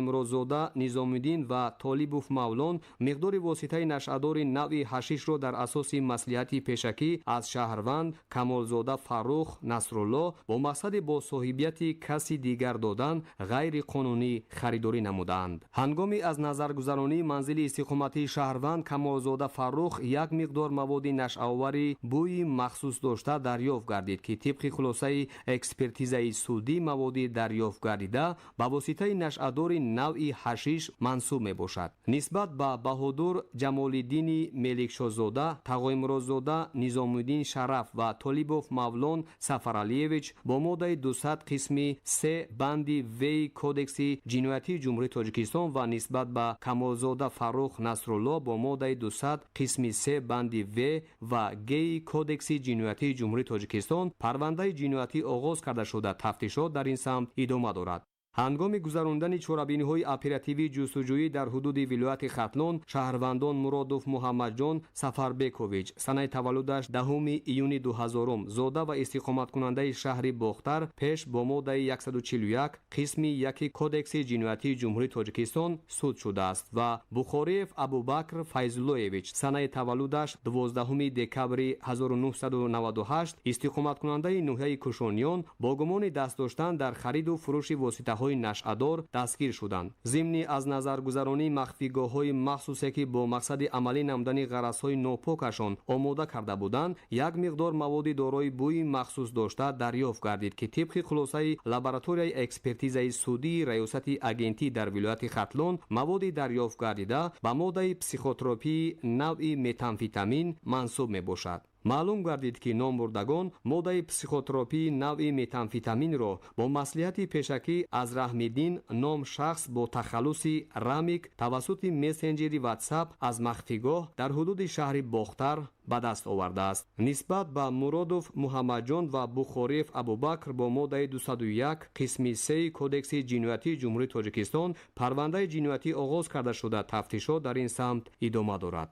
Тағоимуродзода Низомиддин ва Толибов Мавлон миқдори воситаи нашъадори навъи ҳашишро дар асоси маслиҳати пешакӣ аз шаҳрванд Камолзода Фаррух Насрулло бо мақсади бо соҳибияти каси дигар додан ғайриқонунӣ харидорӣ намуданд. Ҳангоми аз назаргузаронии манзили истиқоматии шаҳрванд Камолзода Фаррух як миқдор маводи нашъаовари бӯи махсус дошта дарёфт гардид, ки тибқи хулосаи экспертизаи судӣ маводи дарёфт гардида ба воситаи нашъадори навъи ҳашиш мансуб мебошад. Нисбат ба Баҳодур Ҷамолиддини Меликшозода, Тағоимуродзода Низомиддин Шараф ва Толибов Мавлон Сафаралиевич бо моддаи 200 қисми 3 банди В Кодекси ҷиноятии Ҷумҳурии Тоҷикистон ва нисбат ба Камолзода Фаррух Насрулло бо моддаи 200 қисми 3 банди В ва Г Кодекси ҷиноятии Ҷумҳурии Тоҷикистон парвандаи ҷиноятӣ оғоз карда шуда, тафтишот дар ин самт идома дорад. Ҳангоми гузарондани чорабиниҳои оперативии ҷустуҷӯӣ дар ҳудуди вилояти Хатлон шаҳрвандон Муродов Муҳаммадҷон Сафарбекович, санаи таваллудаш 10 июни 2000, зода ва истиқоматкунандаи шаҳри Бохтар, пеш бо моддаи 141 қисми 1 Кодекси ҷиноятии Ҷумҳурии Тоҷикистон суд шудааст ва Бухориев Абубакр Файзуллоевич, санаи таваллудаш 12 декабри 1998, истиқоматкунандаи ноҳияи Кушониён, бо гумони даст доштан дар хариду фурӯши воситаҳои нашъадор дастгир шуданд. Зимни аз назаргузаронии махфигоҳҳои махсусе, ки бо мақсади амалӣ намудани ғаразҳои нопокашон омода карда буданд, як миқдор маводи дорои бӯи махсус дошта дарёфт гардид, ки тибқи хулосаи лабораторияи экспертизаи судии раёсати агентӣ дар вилояти Хатлон маводи дарёфт гардида ба моддаи психотропии навъи метамфетамин мансуб мебошад. Маълум гардид, ки номбурдагон моддаи психотропии навъи метамфетаминро бо маслиҳати пешакӣ аз Раҳмиддин ном шахс бо тахаллуси Рамик тавассути мессенҷери Ватсап аз махфигоҳ дар ҳудуди шаҳри Бохтар ба даст овардааст. Нисбат ба Муродов Муҳаммадҷон ва Бухориев Абубакр бо моддаи 201 қисми 3 Кодекси ҷиноятии Ҷумҳурии Тоҷикистон парвандаи ҷиноятӣ оғоз карда шуда, тафтишот дар ин самт идома дорад.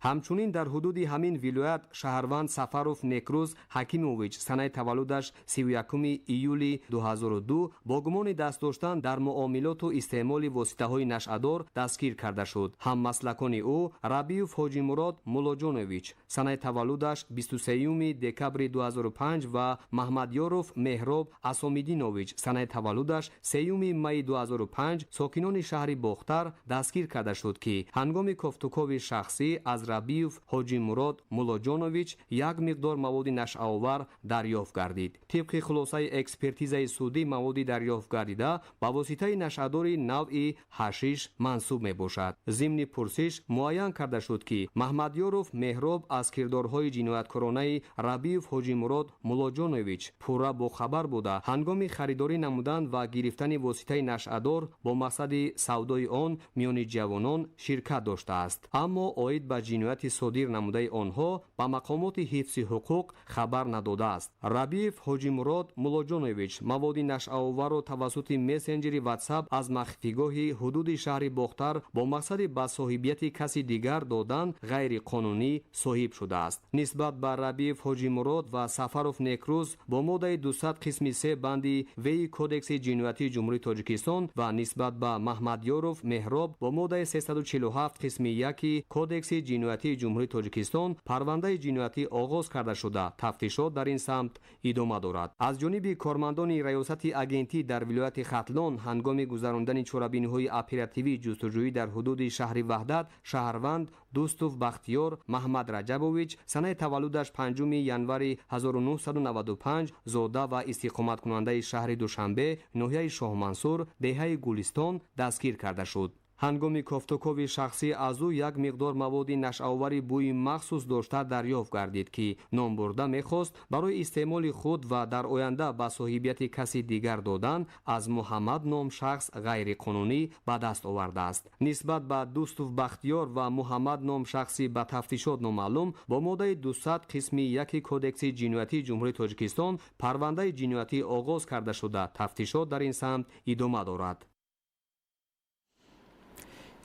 Ҳамчунин дар ҳудуди ҳамин вилоят шаҳрванд Сафаров Некрӯз Ҳакимович, санаи таваллудаш 31 июли 2002, бо гумони даст доштан дар муомилоту истеъмоли воситаҳои нашъадор дастгир карда шуд. Ҳаммаслакони ӯ Рабиев Ҳоҷимурод Муллоҷонович, санаи таваллудаш 23 декабри 2005 ва Маҳмадёров Меҳроб Асомиддинович, санаи таваллудаш 3 майи 2005, сокинони шаҳри Бохтар дастгир карда шуд, ки ҳангоми кофтукови шахсӣ аз Рабиев Ҳоҷимурод Муллоҷонович як миқдор маводи нашъаовар дарёфт гардид. Тибқи хулосаи экспертизаи судӣ маводи дарёфт гардида ба воситаи нашъадори навъи ҳашиш мансуб мебошад. Зимни пурсиш муайян карда шуд, ки Маҳмадёров Меҳроб аз кирдорҳои ҷинояткоронаи Рабиев Ҳоҷимурод Муллоҷонович пурра бохабар буда, ҳангоми харидорӣ намудан ва гирифтани воситаи нашъадор бо мақсади савдои он миёни ҷавонон ширкат доштааст. Аммо оид ба ҷинояти содир намудаи онҳо ба мақомоти ҳифзи ҳуқуқ хабар надодааст. Рабиев Ҳоҷимурод Муллоҷонович маводи нашъаоварро тавассути мессенҷери Ватсап аз махфигоҳи ҳудуди шаҳри Бохтар бо мақсади ба соҳибияти каси дигар додан ғайриқонунӣ соҳиб шудааст. Нисбат ба Рабиев Ҳоҷимурод ва Сафаров Некрӯз бо моддаи 200 қисми 3 банди В Кодекси ҷиноятии Ҷумҳурии Тоҷикистон ва нисбат ба Маҳмадёров Меҳроб бо моддаи 347 қисми 1 Кодекси ҷиноятии Ҷумҳурии Тоҷикистон парвандаи ҷиноятӣ оғоз карда шуда, тафтишот дар ин самт идома дорад. Аз ҷониби кормандони раёсати агентӣ дар вилояти Хатлон ҳангоми гузарондани чорабиниҳои оперативии ҷустуҷӯӣ дар ҳудуди шаҳри Ваҳдат шаҳрванд Дустов Бахтиёр Маҳмад Раҷабович, санаи таваллудаш 5 январи 1995, зода ва истиқоматкунандаи шаҳри Душанбе, ноҳияи Шоҳмансур, деҳаи Гулистон дастгир карда шуд. Ҳангоми кофтукови шахсӣ аз ӯ як миқдор маводи нашъаовари бӯи махсус дошта дарёфт гардид, ки номбурда мехост барои истеъмоли худ ва дар оянда ба соҳибияти каси дигар додан аз Муҳаммад ном шахс ғайриқонунӣ ба даст овардааст. Нисбат ба Дустов Бахтиёр ва Муҳаммад ном шахси ба тафтишот номаълум бо моддаи 200 қисми 1 Кодекси ҷиноятии Ҷумҳурии Тоҷикистон парвандаи ҷиноятӣ оғоз карда шуда, тафтишот дар ин самт идома дорад.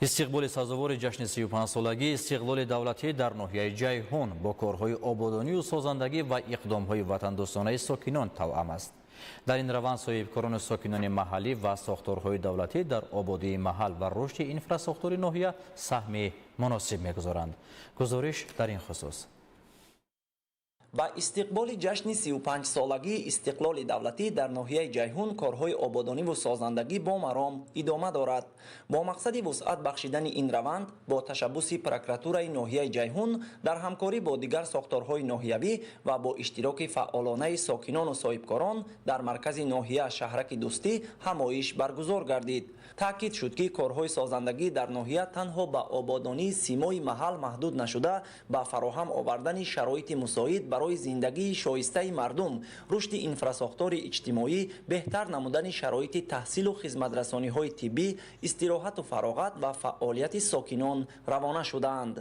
Истиқболи сазовори ҷашни 35-солагии истиқлоли давлатӣ дар ноҳияи Ҷайҳун бо корҳои ободонию созандагӣ ва иқдомҳои ватандӯстонаи сокинон тавъам аст. Дар ин раванд соҳибкорону сокинони маҳаллӣ ва сохторҳои давлатӣ дар ободии маҳал ва рушди инфрасохтори ноҳия саҳми муносиб мегузоранд. Гузориш дар ин хусус. Ба истиқболи ҷашни 35-солагии истиқлоли давлатӣ дар ноҳияи Ҷайҳун корҳои ободониву созандагӣ бо маром идома дорад. Бо мақсади вусъат бахшидани ин раванд бо ташаббуси прокуратураи ноҳияи Ҷайҳун дар ҳамкорӣ бо дигар сохторҳои ноҳиявӣ ва бо иштироки фаъолонаи сокинону соҳибкорон дар маркази ноҳия шаҳраки Дӯстӣ ҳамоиш баргузор гардид. Таъкид шуд, ки корҳои созандагӣ дар ноҳия танҳо ба ободонии симои маҳал маҳдуд нашуда, ба фароҳам овардани шароити мусоид барои зиндагии шоистаи мардум, рушди инфрасохтори иҷтимоӣ, беҳтар намудани шароити таҳсилу хизматрасониҳои тиббӣ, истироҳату фароғат ва фаъолияти сокинон равона шудаанд.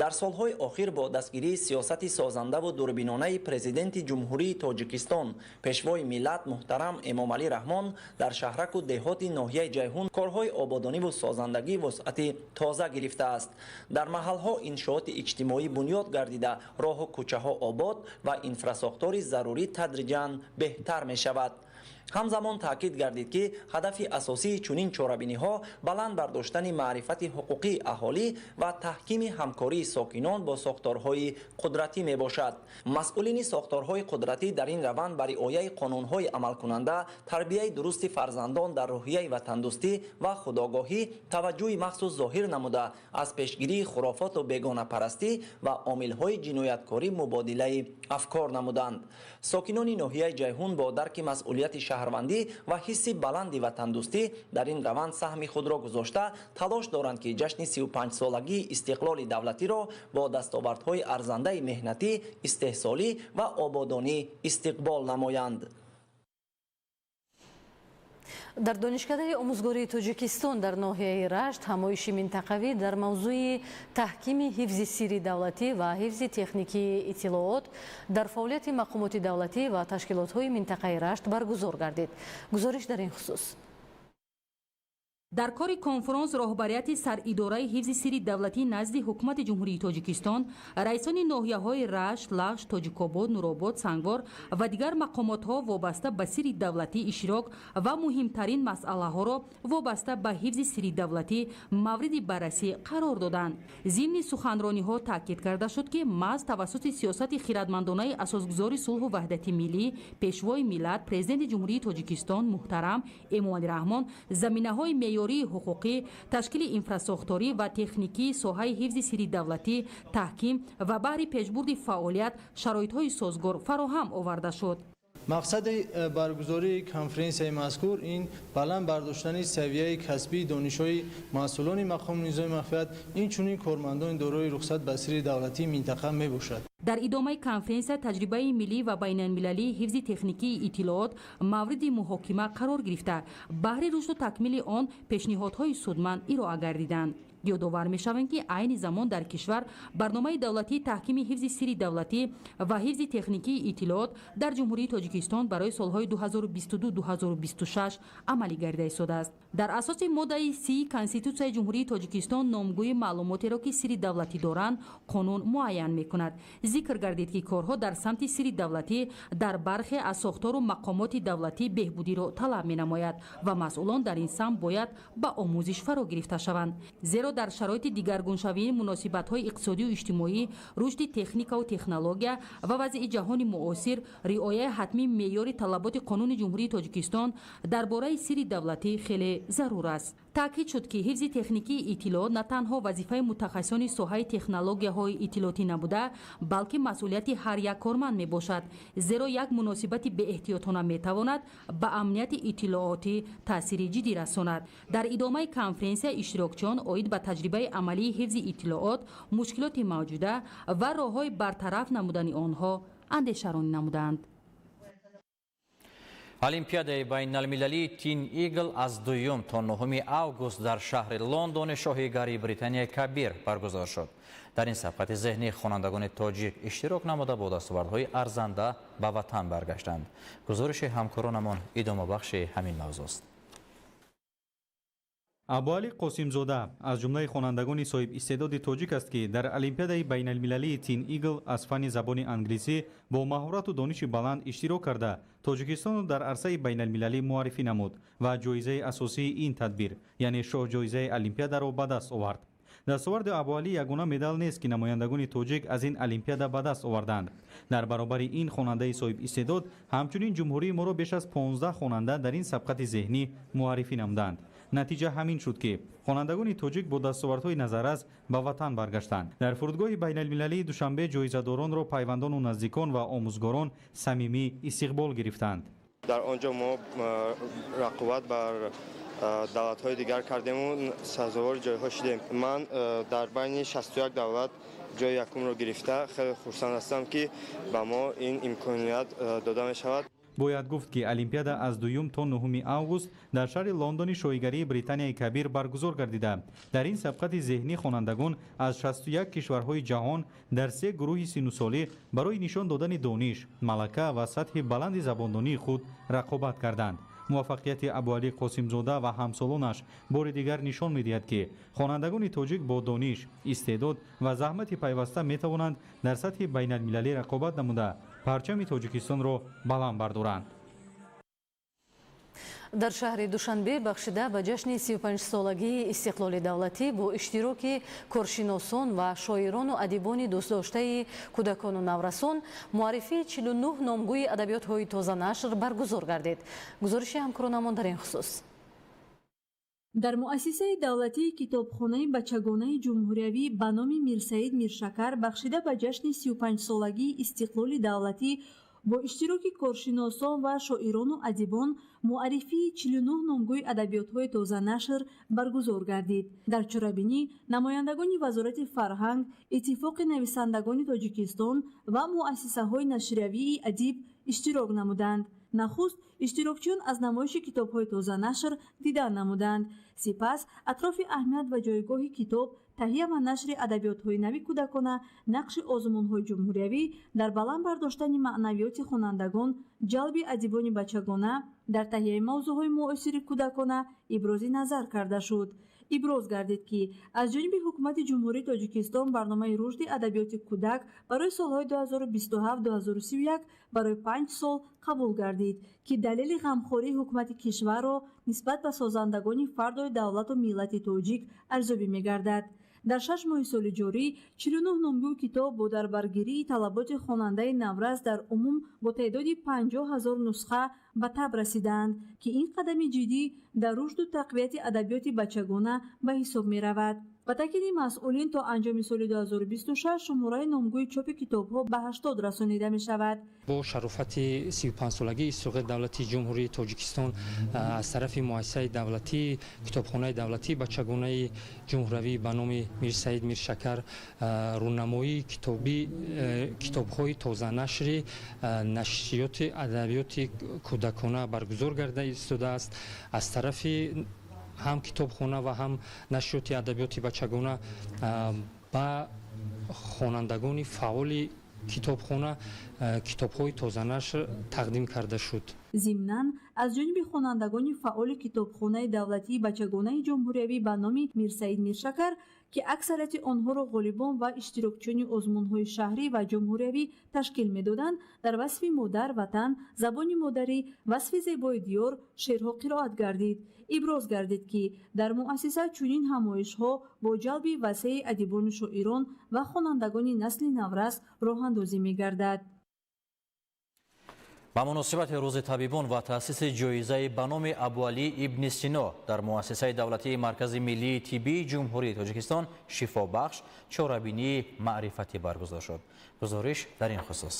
Дар солҳои охир бо дастгирии сиёсати созандаву дурбинонаи Президенти Ҷумҳурии Тоҷикистон, Пешвои миллат муҳтарам Эмомалӣ Раҳмон дар шаҳраку деҳоти ноҳияи Ҷайҳун корҳои ободониву созандагӣ вусъати тоза гирифтааст. Дар маҳалҳо иншооти иҷтимоӣ бунёд гардида, роҳу кӯчаҳо обод ва инфрасохтори зарурӣ тадриҷан беҳтар мешавад. Ҳамзамон таъкид гардид, ки ҳадафи асосии чунин чорабиниҳо баланд бардоштани маърифати ҳуқуқии аҳолӣ ва таҳкими ҳамкории сокинон бо сохторҳои қудратӣ мебошад. Масъулини сохторҳои қудратӣ дар ин раванд ба риояи қонунҳои амалкунанда, тарбияи дурусти фарзандон дар рӯҳияи ватандӯстӣ ва худогоҳӣ таваҷҷӯҳи махсус зоҳир намуда, аз пешгирии хурофоту бегонапарастӣ ва омилҳои ҷинояткорӣ мубодилаи афкор намуданд. Сокинони ноҳияи Ҷайҳун бо дарки масъулияти шаҳрвандӣ ва ҳисси баланди ватандӯстӣ дар ин раванд саҳми худро гузошта, талош доранд, ки ҷашни 35-солагии истиқлоли давлатиро бо дастовардҳои арзандаи меҳнатӣ, истеҳсолӣ ва ободонӣ истиқбол намоянд. Дар Донишкадаи омӯзгории Тоҷикистон дар ноҳияи Рашт ҳамоиши минтақавӣ дар мавзӯи таҳкими ҳифзи сирри давлатӣ ва ҳифзи техникии иттилоот дар фаъолияти мақомоти давлатӣ ва ташкилотҳои минтақаи Рашт баргузор гардид. Гузориш дар ин хусус. Дар кори конфронс роҳбарияти саридораи ҳифзи сирри давлатӣ назди Ҳукумати Ҷумҳурии Тоҷикистон, раисони ноҳияҳои Рашт, Лахш, Тоҷикобод, Нуробод, Сангвор ва дигар мақомотҳо вобаста ба сирри давлатӣ иштирок ва муҳимтарин масъалаҳоро вобаста ба ҳифзи сирри давлатӣ мавриди баррасӣ қарор доданд. Зимни суханрониҳо таъкид карда шуд, ки маҳз тавассути сиёсати хиратмандонаи асосгузори сулҳу ваҳдати миллӣ, Пешвои миллат, Президенти Ҷумҳурии Тоҷикистон муҳтарам Эмомалӣ Раҳмон заминаҳои меъёрии ҳуқуқӣ, ташкили инфрасохторӣ ва техникии соҳаи ҳифзи сирри давлатӣ таҳким ва баҳри пешбурди фаъолият шароитҳои созгор фароҳам оварда шуд. Мақсади баргузории конференсияи мазкур ин баланд бардоштани савияи касбии донишҳои масъулони мақоми низоми махфият, инчунин кормандони дорои рухсат ба сирри давлатии минтақа мебошад. Дар идомаи конференсия таҷрибаи миллӣ ва байналмилалии ҳифзи техникии иттилоот мавриди муҳокима қарор гирифта, баҳри рушду такмили он пешниҳодҳои судманд ироа гардиданд. Ёдовар мешавем, ки айни замон дар кишвар барномаи давлатии таҳкими ҳифзи сирри давлатӣ ва ҳифзи техникии иттилоот дар Ҷумҳурии Тоҷикистон барои солҳои 2022-2026 амалӣ гардида истодааст. Дар асоси моддаи 30 Конститутсияи Ҷумҳурии Тоҷикистон номгӯи маълумотеро, ки сирри давлатӣ доранд, қонун муайян мекунад. Зикр гардид, ки корҳо дар самти сирри давлатӣ дар бархе аз сохтору мақомоти давлатӣ беҳбудиро талаб менамояд ва масъулон дар ин самт бояд ба омӯзиш фаро гирифта шаванд. Зеро дар шароити дигаргуншавии муносибатҳои иқтисодию иҷтимоӣ, рушди техникаву технология ва вазъи ҷаҳони муосир, риояи ҳатмии меъёри талаботи Қонуни Ҷумҳурии Тоҷикистон дар бораи сирри давлатӣ хеле зарур аст. Таъкид шуд, ки ҳифзи техникии иттилоот на танҳо вазифаи мутахассисони соҳаи технологияҳои иттилоотӣ набуда, балки масъулияти ҳар як корманд мебошад, зеро як муносибати беэҳтиётона метавонад ба амнияти иттилоотӣ таъсири ҷиддӣ расонад. Дар идомаи конференсия иштирокчиён оид ба таҷрибаи амалии ҳифзи иттилоот, мушкилоти мавҷуда ва роҳҳои бартараф намудани онҳо андешаронӣ намуданд. Олимпиадаи байналмилалии Тин Игл аз 2 то 9 август дар шаҳри Лондони шоҳигарии Британияи Кабир баргузор шуд. Дар ин сабқати зеҳнӣ хонандагони тоҷик иштирок намуда бо дастовардҳои арзанда ба ватан баргаштанд. Гузориши ҳамкоронамон идомабахши ҳамин мавзӯст. Абуалӣ Қосимзода аз ҷумлаи хонандагони соҳибистеъдоди тоҷик аст, ки дар Олимпиадаи байналмилалии Тин Игл аз фанни забони англисӣ бо маҳорату дониши баланд иштирок карда, Тоҷикистонро дар арсаи байналмилалӣ муаррифӣ намуд ва ҷоизаи асосии ин тадбир, яъне шоҳҷоизаи олимпиадаро ба даст овард. Дастоварди Абуалӣ ягона медал нест, ки намояндагони тоҷик аз ин олимпиада ба даст оварданд. Дар баробари ин хонандаи соҳибистеъдод, ҳамчунин ҷумҳурии моро беш аз 15 хонанда дар ин сабқати зеҳнӣ муаррифӣ намуданд. Натиҷа ҳамин шуд, ки хонандагони тоҷик бо дастовардҳои назаррас ба ватан баргаштанд. Дар фурудгоҳи байналмилалии Душанбе ҷоизадоронро пайвандону наздикон ва омӯзгорон самимӣ истиқбол гирифтанд. Дар он ҷо мо рақобат бар давлатҳои дигар кардему сазовори ҷойҳо шудем. Ман дар байни 61 давлат ҷои якумро гирифта хеле хурсанд ҳастам, ки ба мо ин имконият дода мешавад. Бояд гуфт, ки олимпиада аз 2 то 9 август дар шаҳри Лондони шоҳигарии Британияи Кабир баргузор гардида, дар ин сабқати зеҳнӣ хонандагон аз 61 кишварҳои ҷаҳон дар се гурӯҳи синнусолӣ барои нишон додани дониш, малака ва сатҳи баланди забондонии худ рақобат карданд. Муваффақияти Абуалӣ Қосимзода ва ҳамсолонаш бори дигар нишон медиҳад, ки хонандагони тоҷик бо дониш, истеъдод ва заҳмати пайваста метавонанд дар сатҳи байналмилалӣ рақобат намуда, парчами Тоҷикистонро баланд бардоранд. Дар шаҳри Душанбе бахшида ба ҷашни 35-солагии истиқлоли давлатӣ бо иштироки коршиносон ва шоирону адибони дӯстдоштаи кӯдакону наврасон муаррифии 49 номгӯи адабиётҳои тозанашр баргузор гардид. Гузориши ҳамкоронамон дар ин хусус. Дар муассисаи давлатии китобхонаи бачагонаи ҷумҳуриявӣ ба номи Мирсаид Миршакар бахшида ба ҷашни 35-солагии истиқлоли давлатӣ бо иштироки коршиносон ва шоирону адибон муаррифии 49 номгӯи адабиётҳои тозанашр баргузор гардид. Дар чорабинӣ намояндагони Вазорати фарҳанг, Иттифоқи нависандагони Тоҷикистон ва муассисаҳои нашриявии адиб иштирок намуданд. Нахуст иштирокчиён аз намоиши китобҳои тозанашр дидан намуданд. Сипас атрофи аҳамият ва ҷойгоҳи китоб, таҳия ва нашри адабиётҳои нави кӯдакона, нақши озмунҳои ҷумҳуриявӣ дар баланд бардоштани маънавиёти хонандагон, ҷалби адибони бачагона дар таҳияи мавзӯъҳои муосири кӯдакона ибрози назар карда шуд. Иброз гардид, ки аз ҷониби Ҳукумати Ҷумҳурии Тоҷикистон барномаи рушди адабиёти кӯдак барои солҳои 2027-2031 барои 5 сол қабул гардид, ки далели ғамхории ҳукумати кишварро нисбат ба созандагони фардои давлату миллати тоҷик арзёбӣ мегардад. Дар 6 моҳи соли ҷорӣ 49 номгӯи китоб бо дарбаргирии талаботи хонандаи наврас дар умум бо теъдоди 50 000 нусха ба таб расидаанд, ки ин қадами ҷиддӣ дар рушду тақвияти адабиёти бачагона ба ҳисоб меравад. Ба таъкиди масъулин, то анҷоми соли 2026 шумораи номгӯи чопи китобҳо ба 80 расонида мешавад. Бо шарофати 35-солагии истиқлоли давлатии Ҷумҳурии Тоҷикистон аз тарафи муассисаи давлатии китобхонаи давлатии бачагонаи ҷумҳуравӣ ба номи Мирсаид Миршакар рӯнамоии китобҳои тозанашри нашриёти адабиёти кӯдакона баргузор гарда истодааст. Аз тарафи ҳам китобхона ва ҳам нашриёти адабиёти бачагона ба хонандагони фаъоли китобхона китобҳои тозанашр тақдим карда шуд. Зимнан аз ҷониби хонандагони фаъоли китобхонаи давлатии бачагонаи ҷумҳуриявӣ ба номи Мирсаид Миршакар, ки аксарияти онҳоро ғолибон ва иштирокчиёни озмунҳои шаҳрӣ ва ҷумҳуриявӣ ташкил медоданд, дар васфи модар, ватан, забони модарӣ, васфи зебои диёр шеърҳо қироат гардид. Иброз гардид, ки дар муассиса чунин ҳамоишҳо бо ҷалби васеи адибону шоирон ва хонандагони насли наврас роҳандозӣ мегардад. Ба муносибати Рӯзи табибон ва таъсиси ҷоизаи ба номи Абуалӣ ибни Сино дар муассисаи давлатии Маркази миллии тиббии Ҷумҳурии Тоҷикистон шифобахш чорабинии маърифатӣ баргузор шуд. Гузориш дар ин хусус.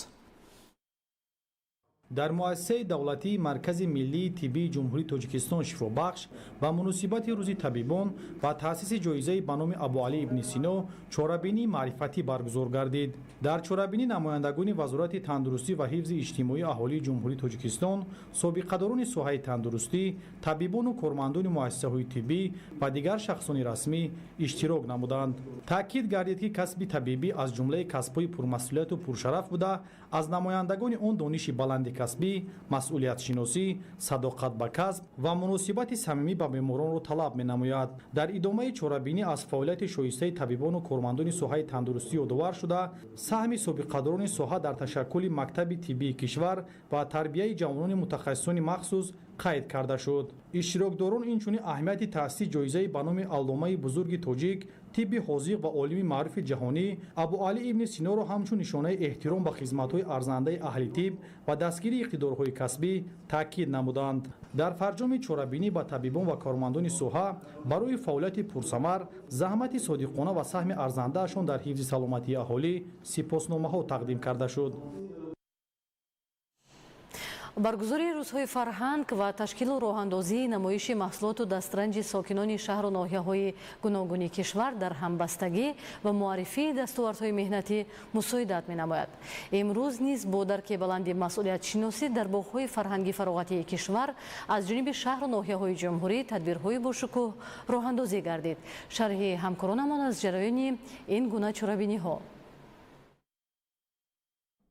Дар муассисаи давлатии Маркази миллии тиббии Ҷумҳурии Тоҷикистон шифобахш ба муносибати Рӯзи табибон ва таъсиси ҷоизаи ба номи Абуалӣ ибни Сино чорабинии маърифатӣ баргузор гардид. Дар чорабинӣ намояндагони Вазорати тандурустӣ ва ҳифзи иҷтимоии аҳолии Ҷумҳурии Тоҷикистон, собиқадорони соҳаи тандурустӣ, табибону кормандони муассисаҳои тиббӣ ва дигар шахсони расмӣ иштирок намуданд. Таъкид гардид, ки касби табибӣ аз ҷумлаи касбҳои пурмасъулияту пуршараф буда, Аз намояндагони он дониши баланди касбӣ, масъулиятшиносӣ, садоқат ба касб ва муносибати самимӣ ба беморонро талаб менамояд. Дар идомаи чорабинӣ аз фаъолияти шоистаи табибону кормандони соҳаи тандурустӣ ёдовар шуда, саҳми собиқадорони соҳа дар ташаккули мактаби тиббии кишвар ва тарбияи ҷавонони мутахассисони махсус қайд карда шуд. Иштирокдорон инчунин аҳамияти таъсиси ҷоизаи ба номи алломаи бузурги тоҷик, тибби ҳозиқ ва олими маъруфи ҷаҳонӣ Абуалӣ ибни Синоро ҳамчун нишонаи эҳтиром ба хизматҳои арзандаи аҳли тиб ва дастгирии иқтидорҳои касбӣ таъкид намуданд. Дар фарҷоми чорабинӣ ба табибон ва кормандони соҳа барои фаъолияти пурсамар, заҳмати содиқона ва саҳми арзандаашон дар ҳифзи саломатии аҳолӣ сипосномаҳо тақдим карда шуд. Баргузории рӯзҳои фарҳанг ва ташкилу роҳандозии намоиши маҳсулоту дастранҷи сокинони шаҳру ноҳияҳои гуногуни кишвар дар ҳамбастагӣ ва муаррифии дастовардҳои меҳнатӣ мусоидат менамояд. Имрӯз низ бо дарки баланди масъулиятшиносӣ дар боғҳои фарҳанги фароғатии кишвар аз ҷониби шаҳру ноҳияҳои ҷумҳурӣ тадбирҳои бошукӯҳ роҳандозӣ гардид. Шарҳи ҳамкоронамон аз ҷараёни ин гуна чорабиниҳо.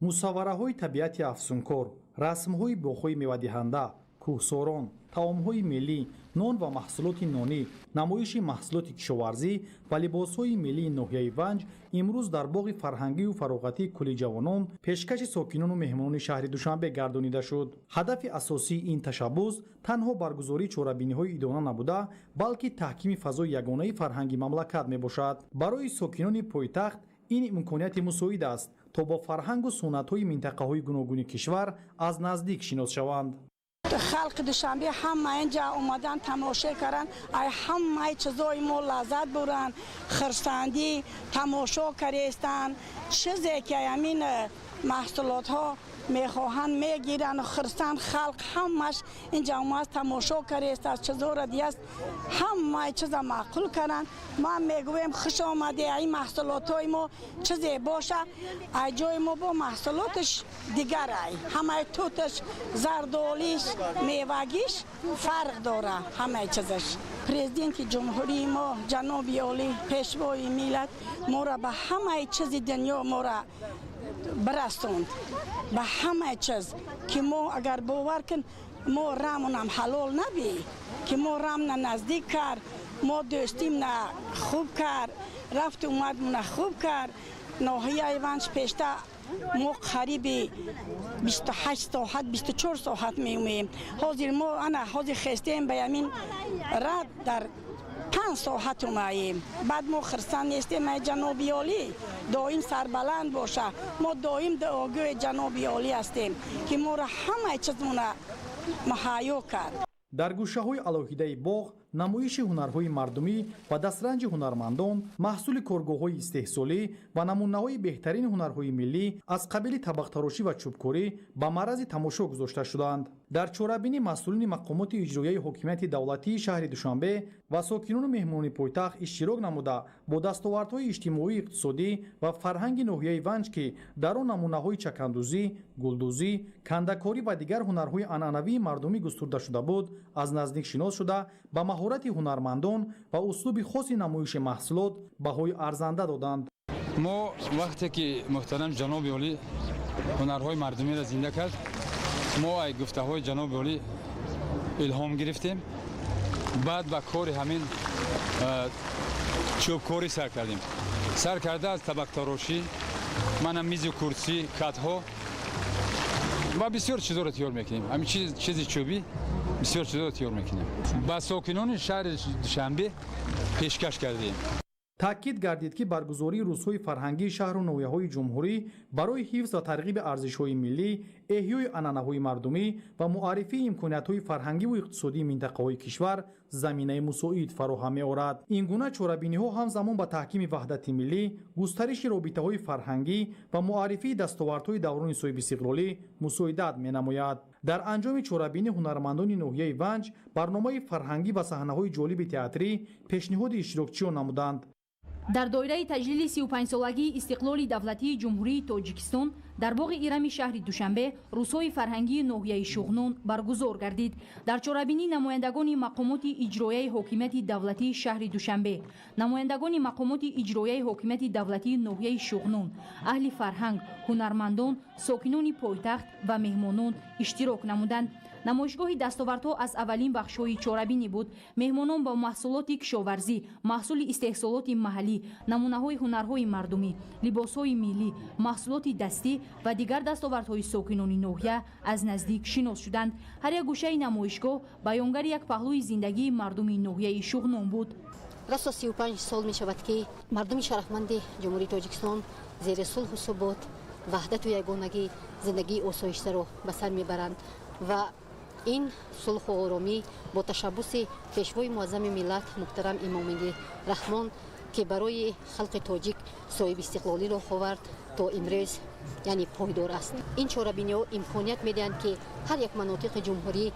Мусаввараҳои табиати афсункор, расмҳои боғҳои мевадиҳанда, кӯҳсорон, таомҳои миллӣ, нон ва маҳсулоти нонӣ, намоиши маҳсулоти кишоварзӣ ва либосҳои миллии ноҳияи Ванҷ имрӯз дар боғи фарҳангию фароғатии кулли ҷавонон пешкаши сокинону меҳмонони шаҳри Душанбе гардонида шуд. Ҳадафи асосии ин ташаббус танҳо баргузории чорабиниҳои идона набуда, балки таҳкими фазои ягонаи фарҳанги мамлакат мебошад. Барои сокинони пойтахт ин имконияти мусоид аст, то бо фарҳангу суннатҳои минтақаҳои гуногуни кишвар аз наздик шинос шаванд. Халқи Душанбе ҳама инҷа омадан тамошо кардан, ай ҳамаи чизои мо лаззат буранд, хурсандӣ тамошо карестанд. Чизе ки ҳамин маҳсулотҳо мехоҳанд мегиранд, хурсанд халқ ҳамаш инҷа омад тамошо карест, аз чизоро диаст ҳамаи чиза маъқул каранд. Ман мегӯем хуш омаде, ин маҳсулотҳои мо чизе боша, ай ҷои мо бо маҳсулоташ дигар ай ҳамаи туташ, зардолиш, мевагиш фарқ дора ҳамаи чизаш. Президенти ҷумҳурии мо ҷаноби олӣ, пешвои миллат моро ба ҳамаи чизи дунё моро барасонд, ба ҳамаи чиз ки мо агар бовар кун мо рамонам ҳалол набӣ, ки мо рамна наздик кард, мо дӯстимна хуб кард, рафту омадмона хуб кард. Ноҳияи Ванҷ пешта мо қариби 28 соат, 24 соат меомеем. Ҳозир мо ана ҳозир хестем ба ҳамин рад дар 5 соат омаем. Баъд мо хурсанд нестем, ай ҷаноби олӣ доим сарбаланд боша. Мо доим дуогӯи ҷаноби олӣ ҳастем, ки моро ҳамаи чизмона муҳайё кард. Дар гӯшаҳои алоҳидаи боғ намоиши ҳунарҳои мардумӣ ва дастранҷи ҳунармандон, маҳсули коргоҳҳои истеҳсолӣ ва намунаҳои беҳтарини ҳунарҳои миллӣ аз қабили табақтарошӣ ва чӯбкорӣ ба маърази тамошо гузошта шуданд. Дар чорабинӣ масъулини мақомоти иҷроияи ҳокимияти давлатии шаҳри Душанбе ва сокинону меҳмонони пойтахт иштирок намуда, бо дастовардҳои иҷтимоию иқтисодӣ ва фарҳанги ноҳияи Ванҷ, ки дар он намунаҳои чакандӯзӣ, гулдӯзӣ, кандакорӣ ва дигар ҳунарҳои анъанавии мардумӣ густурда шуда буд, аз наздик шинос шуда, ба маҳорати ҳунармандон ва услуби хоси намоиши маҳсулот баҳои арзанда доданд. Мо вақте ки муҳтарам ҷаноби олӣ ҳунарҳои мардумиро зинда кард, мо ай гуфтаҳои ҷаноби олӣ илҳом гирифтем. Баъд ба кори ҳамин чӯбкорӣ сар кардем. Сар карда аз табақтарошӣ, мана мизу курсӣ, катҳо ва бисёр чизоро тайёр мекунем. Ҳамин чизи чӯбӣ бисёр чизоро тайёр мекунем. Ба сокинони шаҳри Душанбе пешкаш кардем. Таъкид гардид, ки баргузории рӯзҳои фарҳангии шаҳру ноҳияҳои ҷумҳурӣ барои ҳифз ва тарғиби арзишҳои миллӣ, эҳёи анъанаҳои мардумӣ ва муаррифии имкониятҳои фарҳангиву иқтисодии минтақаҳои кишвар заминаи мусоид фароҳам меорад. Ин гуна чорабиниҳо ҳамзамон ба таҳкими ваҳдати миллӣ, густариши робитаҳои фарҳангӣ ва муаррифии дастовардҳои даврони соҳибистиқлолӣ мусоидат менамояд. Дар анҷоми чорабинӣ ҳунармандони ноҳияи Ванҷ барномаи фарҳангӣ ва саҳнаҳои ҷолиби театрӣ пешниҳоди иштирокчиён намуданд. Дар доираи таҷлили 35-солагии истиқлоли давлатии Ҷумҳурии Тоҷикистон Дар боғи Ирами шаҳри Душанбе рӯзҳои фарҳангии ноҳияи Шуғнон баргузор гардид. Дар чорабинӣ намояндагони мақомоти иҷроияи ҳокимияти давлатии шаҳри Душанбе, намояндагони мақомоти иҷроияи ҳокимияти давлатии ноҳияи Шуғнон, аҳли фарҳанг, ҳунармандон, сокинони пойтахт ва меҳмонон иштирок намуданд. Намоишгоҳи дастовардҳо аз аввалин бахшҳои чорабинӣ буд. Меҳмонон бо маҳсулоти кишоварзӣ, маҳсули истеҳсолоти маҳаллӣ, намунаҳои ҳунарҳои мардумӣ, либосҳои миллӣ, маҳсулоти дастӣ ва дигар дастовардҳои сокинони ноҳия аз наздик шинос шуданд. Ҳар як гӯшаи намоишгоҳ баёнгари як паҳлӯи зиндагии мардуми ноҳияи Шуғнон буд. Расо 35 сол мешавад, ки мардуми шарафманди Ҷумҳурии Тоҷикистон зери сулҳу субот, ваҳдату ягонагӣ зиндагии осоиштаро ба сар мебаранд ва ин сулҳу оромӣ бо ташаббуси Пешвои муаззами миллат муҳтарам Эмомалӣ Раҳмон, ки барои халқи тоҷик соҳибистиқлолиро овард, то имрӯз яъне пойдор аст. Ин чорабиниҳо имконият медиҳанд, ки ҳар як манотиқи ҷумҳурӣ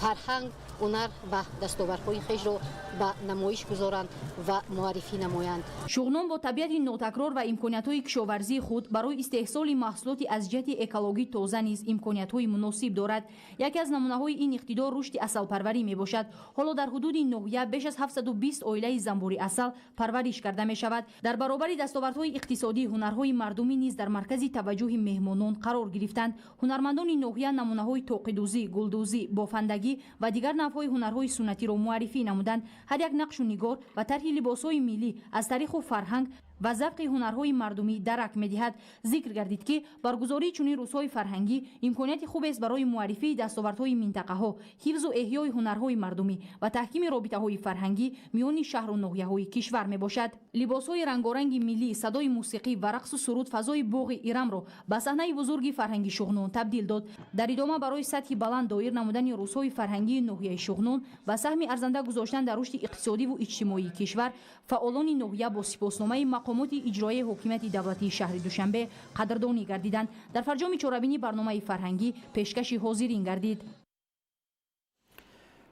фарҳанг, ҳунар ва дастовардҳои хешро ба намоиш гузоранд ва муаррифӣ намоянд. Шуғнон бо табиати нотакрор ва имкониятҳои кишоварзии худ барои истеҳсоли маҳсулоти аз ҷиҳати экологӣ тоза низ имкониятҳои муносиб дорад. Яке аз намунаҳои ин иқтидор рушди асалпарварӣ мебошад. Ҳоло дар ҳудуди ноҳия беш аз 720 оилаи занбури асал парвариш карда мешавад. Дар баробари дастовардҳои иқтисодӣ, ҳунарҳои мардумӣ низ дар маркази таваҷҷӯҳи меҳмонон қарор гирифтанд. Ҳунармандони ноҳия намунаҳои тоқидӯзӣ, гулдӯзӣ, бофандагӣ ва дигар навъҳои ҳунарҳои суннатиро муаррифӣ намуданд. Ҳар як нақшу нигор ва тарҳи либосҳои миллӣ аз таъриху фарҳанг ва завқи ҳунарҳои мардумӣ дарак медиҳад. Зикр гардид, ки баргузории чунин рӯзҳои фарҳангӣ имконияти хубест барои муаррифии дастовардҳои минтақаҳо, ҳифзу эҳёи ҳунарҳои мардумӣ ва таҳкими робитаҳои фарҳангӣ миёни шаҳру ноҳияҳои кишвар мебошад. Либосҳои рангоранги миллӣ, садои мусиқӣ ва рақсу суруд фазои боғи Ирамро ба саҳнаи бузурги фарҳанги Шуғнон табдил дод. Дар идома барои сатҳи баланд доир намудани рӯзҳои фарҳангии ноҳияи Шуғнон ва саҳми арзанда гузоштан дар рушди иқтисодиву иҷтимоии кишвар, фаъолони ноҳия бо сипосномаи мақомоти иҷроияи ҳокимияти давлатии шаҳри Душанбе қадрдонӣ гардиданд. Дар фарҷоми чорабинӣ барномаи фарҳангӣ пешкаши ҳозирин гардид.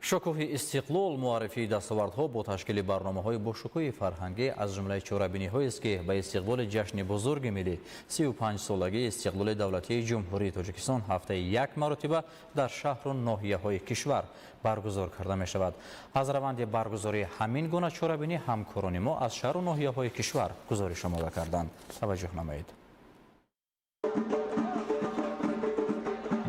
Шукӯҳи истиқлол, муаррифии дастовардҳо бо ташкили барномаҳои бошукӯҳи фарҳангӣ аз ҷумлаи чорабиниҳоест, ки ба истиқболи ҷашни бузурги миллӣ, 35-солагии истиқлоли давлатии Ҷумҳурии Тоҷикистон, ҳафтаи як маротиба дар шаҳру ноҳияҳои кишвар баргузор карда мешавад. Аз раванди баргузории ҳамин гуна чорабинӣ ҳамкорони мо аз шаҳру ноҳияҳои кишвар гузориш омода карданд. Таваҷҷӯҳ намоед.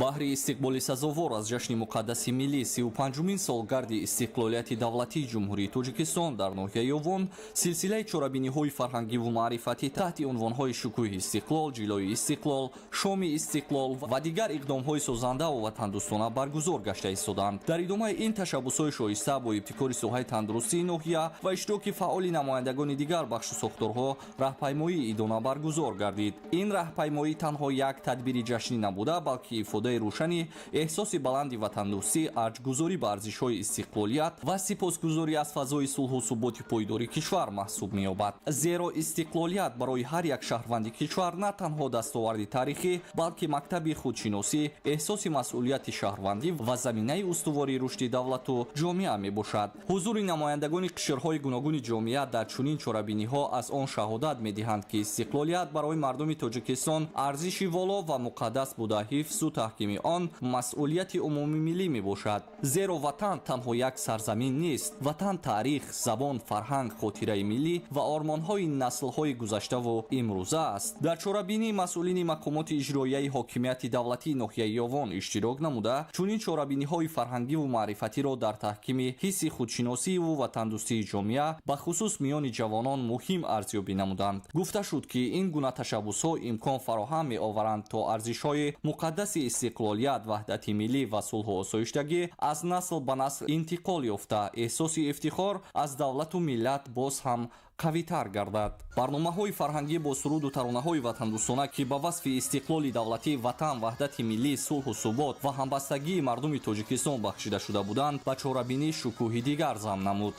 Баҳри истиқболи сазовор аз ҷашни муқаддаси миллӣ, 35-умин солгарди истиқлолияти давлатии Ҷумҳурии Тоҷикистон, дар ноҳияи Ёвон силсилаи чорабиниҳои фарҳангиву маърифатӣ таҳти унвонҳои Шукӯҳи истиқлол, Ҷилои истиқлол, Шоми истиқлол ва дигар иқдомҳои созандаву ватандӯстона баргузор гашта истоданд. Дар идомаи ин ташаббусҳои шоиста бо ибтикори соҳаи тандурустии ноҳия ва иштироки фаъоли намояндагони дигар бахшу сохторҳо раҳпаймоии идона баргузор гардид. Ин раҳпаймоӣ танҳо як тадбири ҷашнӣ набуда, балки ифодаи рӯшани эҳсоси баланди ватандӯстӣ, арҷгузорӣ ба арзишҳои истиқлолият ва сипосгузорӣ аз фазои сулҳу суботи пойдори кишвар маҳсуб меёбад. Зеро истиқлолият барои ҳар як шаҳрванди кишвар на танҳо дастоварди таърихӣ, балки мактаби худшиносӣ, эҳсоси масъулияти шаҳрвандӣ ва заминаи устувори рушди давлату ҷомеа мебошад. Ҳузури намояндагони қишрҳои гуногуни ҷомеа дар чунин чорабиниҳо аз он шаҳодат медиҳанд, ки истиқлолият барои мардуми Тоҷикистон арзиши воло ва муқаддас буда, ҳифзу таҳкими он масъулияти умумимиллӣ мебошад. Зеро ватан танҳо як сарзамин нест. Ватан таърих, забон, фарҳанг, хотираи миллӣ ва ормонҳои наслҳои гузаштаву имрӯза аст. Дар чорабинӣ масъулини мақомоти иҷроияи ҳокимияти давлатии ноҳияи Ёвон иштирок намуда, чунин чорабиниҳои фарҳангиву маърифатиро дар таҳкими ҳисси худшиносиву ватандӯстии ҷомеа, бахусус миёни ҷавонон, муҳим арзёбӣ намуданд. Гуфта шуд, ки ин гуна ташаббусҳо имкон фароҳам меоваранд, то арзишҳои муқаддаси истиқлолият, ваҳдати миллӣ ва сулҳу осоиштагӣ аз насл ба насл интиқол ёфта, эҳсоси ифтихор аз давлату миллат боз ҳам қавитар гардад. Барномаҳои фарҳангӣ бо суруду таронаҳои ватандӯстона, ки ба васфи истиқлоли давлатӣ, ватан, ваҳдати миллӣ, сулҳу субот ва ҳамбастагии мардуми Тоҷикистон бахшида шуда буданд, ба чорабинӣ шукӯҳи дигар зам намуд.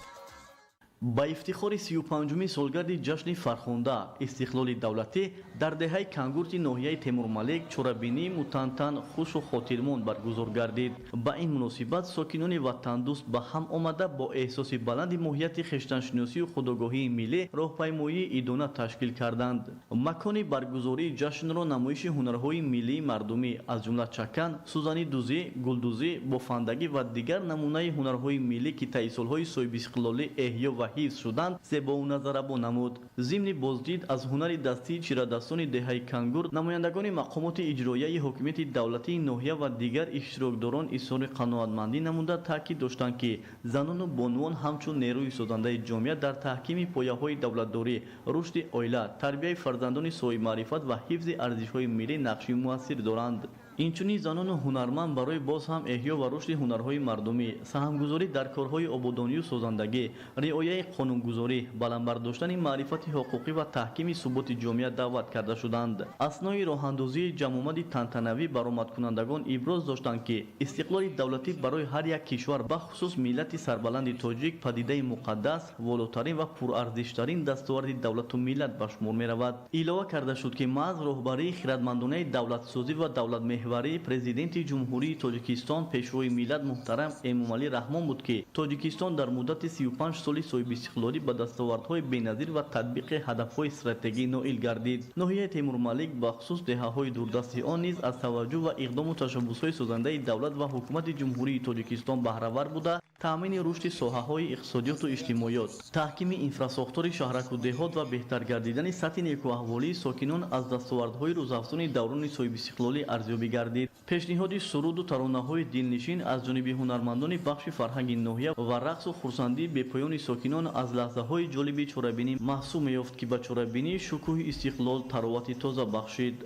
Ба ифтихори 35-умин солгарди ҷашни фархунда истиқлоли давлатӣ дар деҳаи Кангурти ноҳияи Темурмалик чорабинии мутантан хушу хотирмон баргузор гардид. Ба ин муносибат сокинони ватандӯст ба ҳам омада бо эҳсоси баланди моҳияти хештаншиносию худогоҳии миллӣ роҳпаймоии идона ташкил карданд. Макони баргузории ҷашнро намоиши ҳунарҳои миллии мардумӣ аз ҷумла чакан, сӯзанидӯзӣ, гулдӯзӣ, бофандагӣ ва дигар намунаи ҳунарҳои миллӣ, ки таи солҳои соҳибистиқлолӣ эҳё ва ҳифз шуданд, зебову назаррабо намуд. Зимни боздид аз ҳунари дастии чирадастони деҳаи Кангур, намояндагони мақомоти иҷроияи ҳокимияти давлатии ноҳия ва дигар иштирокдорон изҳори қаноатмандӣ намуда таъкид доштанд, ки занону бонувон ҳамчун нерӯи созандаи ҷомеа дар таҳкими пояҳои давлатдорӣ, рушди оила, тарбияи фарзандони соҳибмаърифат ва ҳифзи арзишҳои миллӣ нақши муассир доранд. Инчунин занону ҳунарманд барои боз ҳам эҳё ва рушди ҳунарҳои мардумӣ, саҳмгузорӣ дар корҳои ободонию созандагӣ, риояи қонунгузорӣ, баланд бардоштани маърифати ҳуқуқӣ ва таҳкими суботи ҷомеа даъват карда шуданд. Аснои роҳандозии ҷамъомади тантанавӣ баромадкунандагон иброз доштанд, ки истиқлоли давлатӣ барои ҳар як кишвар, бахусус миллати сарбаланди тоҷик, падидаи муқаддас, волотарин ва пурарзиштарин дастоварди давлату миллат ба шумор меравад. Илова карда шуд, ки маҳз роҳбарии хиратмандонаи давлатсозӣ ва давлатмеҳварии Президенти Ҷумҳурии Тоҷикистон, Пешвои миллат муҳтарам Эмомалӣ Раҳмон буд, ки Тоҷикистон дар муддати 35 соли соҳибистиқлолӣ ба дастовардҳои беназир ва татбиқи ҳадафҳои стратегӣ ноил гардид. Ноҳияи Темурмалик, бахусус деҳаҳои дурдасти он низ аз таваҷҷӯҳ ва иқдому ташаббусҳои созандаи давлат ва ҳукумати Ҷумҳурии Тоҷикистон баҳравар буда, таъмини рушди соҳаҳои иқтисодиёту иҷтимоиёт, таҳкими инфрасохтори шаҳраку деҳот ва беҳтар гардидани сатҳи некӯаҳволии сокинон аз дастовардҳои рӯзафзуни даврони соҳибистиқлолӣ арзёбӣ гардид. Пешниҳоди суруду таронаҳои дилнишин аз ҷониби ҳунармандони бахши фарҳанги ноҳия ва рақсу хурсандии бепоёни сокинон аз лаҳзаҳои ҷолиби чорабинӣ маҳсуб меёфт, ки ба чорабинии шукӯҳи истиқлол таровати тоза бахшид.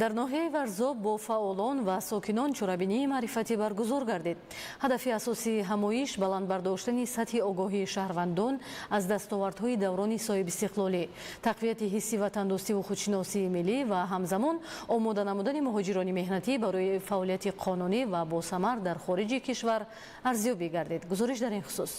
Дар ноҳияи Варзоб бо фаъолон ва сокинон чорабинии маърифатӣ баргузор гардид. Ҳадафи асосии ҳамоиш баланд бардоштани сатҳи огоҳии шаҳрвандон аз дастовардҳои даврони соҳибистиқлолӣ, тақвияти ҳисси ватандӯстиву худшиносии миллӣ ва ҳамзамон омода намудани муҳоҷирони меҳнатӣ барои фаъолияти қонунӣ ва босамар дар хориҷи кишвар арзёбӣ гардид. Гузориш дар ин хусус.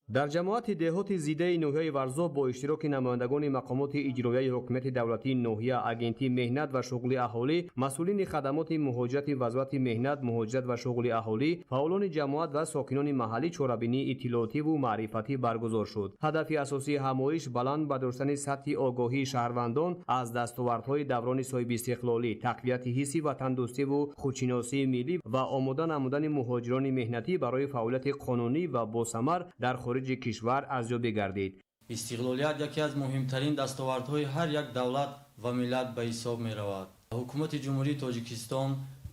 Дар ҷамоати деҳоти зидаи ноҳияи Варзоб бо иштироки намояндагони мақомоти иҷроияи ҳокимияти давлатии ноҳия, агентии меҳнат ва шуғли аҳолӣ, масъулини хадамоти муҳоҷирати Вазорати меҳнат, муҳоҷират ва шуғли аҳолӣ, фаъолони ҷамоат ва сокинони маҳаллӣ чорабинии иттилоотиву маърифатӣ баргузор шуд. Ҳадафи асосии ҳамоиш баланд бардоштани сатҳи огоҳии шаҳрвандон аз дастовардҳои даврони соҳибистиқлолӣ, тақвияти ҳисси ватандӯстиву худшиносии миллӣ ва омода намудани муҳоҷирони меҳнатӣ барои фаъолияти қонунӣ ва босамар дар хориҷи кишвар арзёбӣ гардид. Истиқлолият яке аз муҳимтарин дастовардҳои ҳар як давлат ва миллат ба ҳисоб меравад. Ҳукумати Ҷумҳурии Тоҷикистон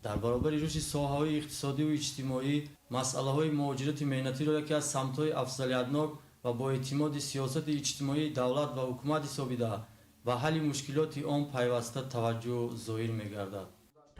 дар баробари рушди соҳаҳои иқтисодиву иҷтимоӣ масъалаҳои муҳоҷирати меҳнатиро яке аз самтҳои афзалиятнок ва бо эътимоди сиёсати иҷтимоии давлат ва ҳукумат ҳисобида ба ҳалли мушкилоти он пайваста таваҷҷӯҳ зоҳир мегардад.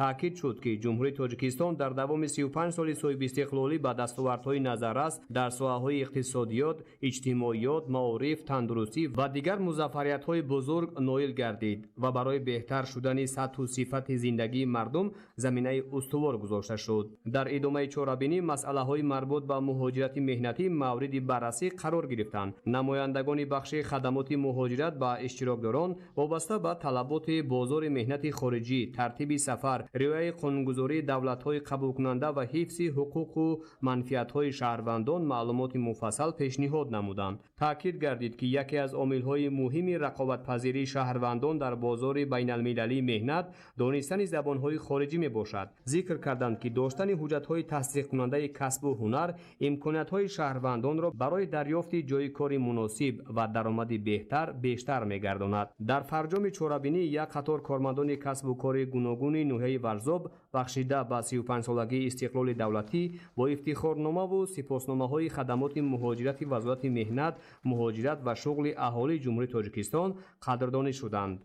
Таъкид шуд, ки Ҷумҳурии Тоҷикистон дар давоми 35 соли соҳибистиқлолӣ ба дастовардҳои назаррас дар соҳаҳои иқтисодиёт, иҷтимоиёт, маориф, тандурустӣ ва дигар музаффариятҳои бузург ноил гардид ва барои беҳтар шудани сатҳу сифати зиндагии мардум заминаи устувор гузошта шуд. Дар идомаи чорабинӣ масъалаҳои марбут ба муҳоҷирати меҳнатӣ мавриди баррасӣ қарор гирифтанд. Намояндагони бахши хадамоти муҳоҷират ба иштирокдорон вобаста ба талаботи бозори меҳнати хориҷӣ, тартиби сафар, риояи қонунгузории давлатҳои қабулкунанда ва ҳифзи ҳуқуқу манфиатҳои шаҳрвандон маълумоти муфассал пешниҳод намуданд. Таъкид гардид, ки яке аз омилҳои муҳими рақобатпазирии шаҳрвандон дар бозори байналмилалии меҳнат донистани забонҳои хориҷӣ мебошад. Зикр карданд, ки доштани ҳуҷҷатҳои тасдиқкунандаи касбу ҳунар имкониятҳои шаҳрвандонро барои дарёфти ҷойи кори муносиб ва даромади беҳтар бештар мегардонад. Дар фарҷоми чорабинӣ як қатор кормандони касбу кори гуногуни ноҳияи Варзоб бахшида ба 35-солагии истиқлоли давлатӣ бо ифтихорномаву сипосномаҳои хадамоти муҳоҷирати Вазорати меҳнат, муҳоҷират ва шуғли аҳолии Ҷумҳурии Тоҷикистон қадрдонӣ шуданд.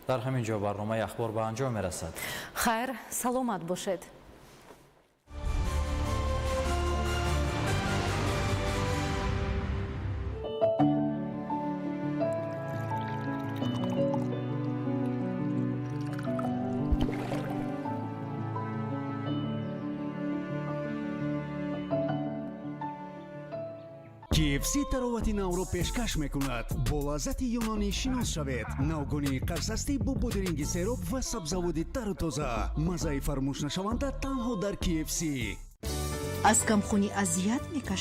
Дар ҳамин ҷо барномаи ахбор ба анҷом мерасад. Хайр, саломат бошед. KFC таровати навро пешкаш мекунад. Бо лаззати юнонӣ шинос шавед. Навгонии қарсастӣ бо бодиринги сероб ва сабзаводи тару тоза. Маззаи фаромӯшнашаванда танҳо дар KFC. Аз камхунӣ азият мекашед?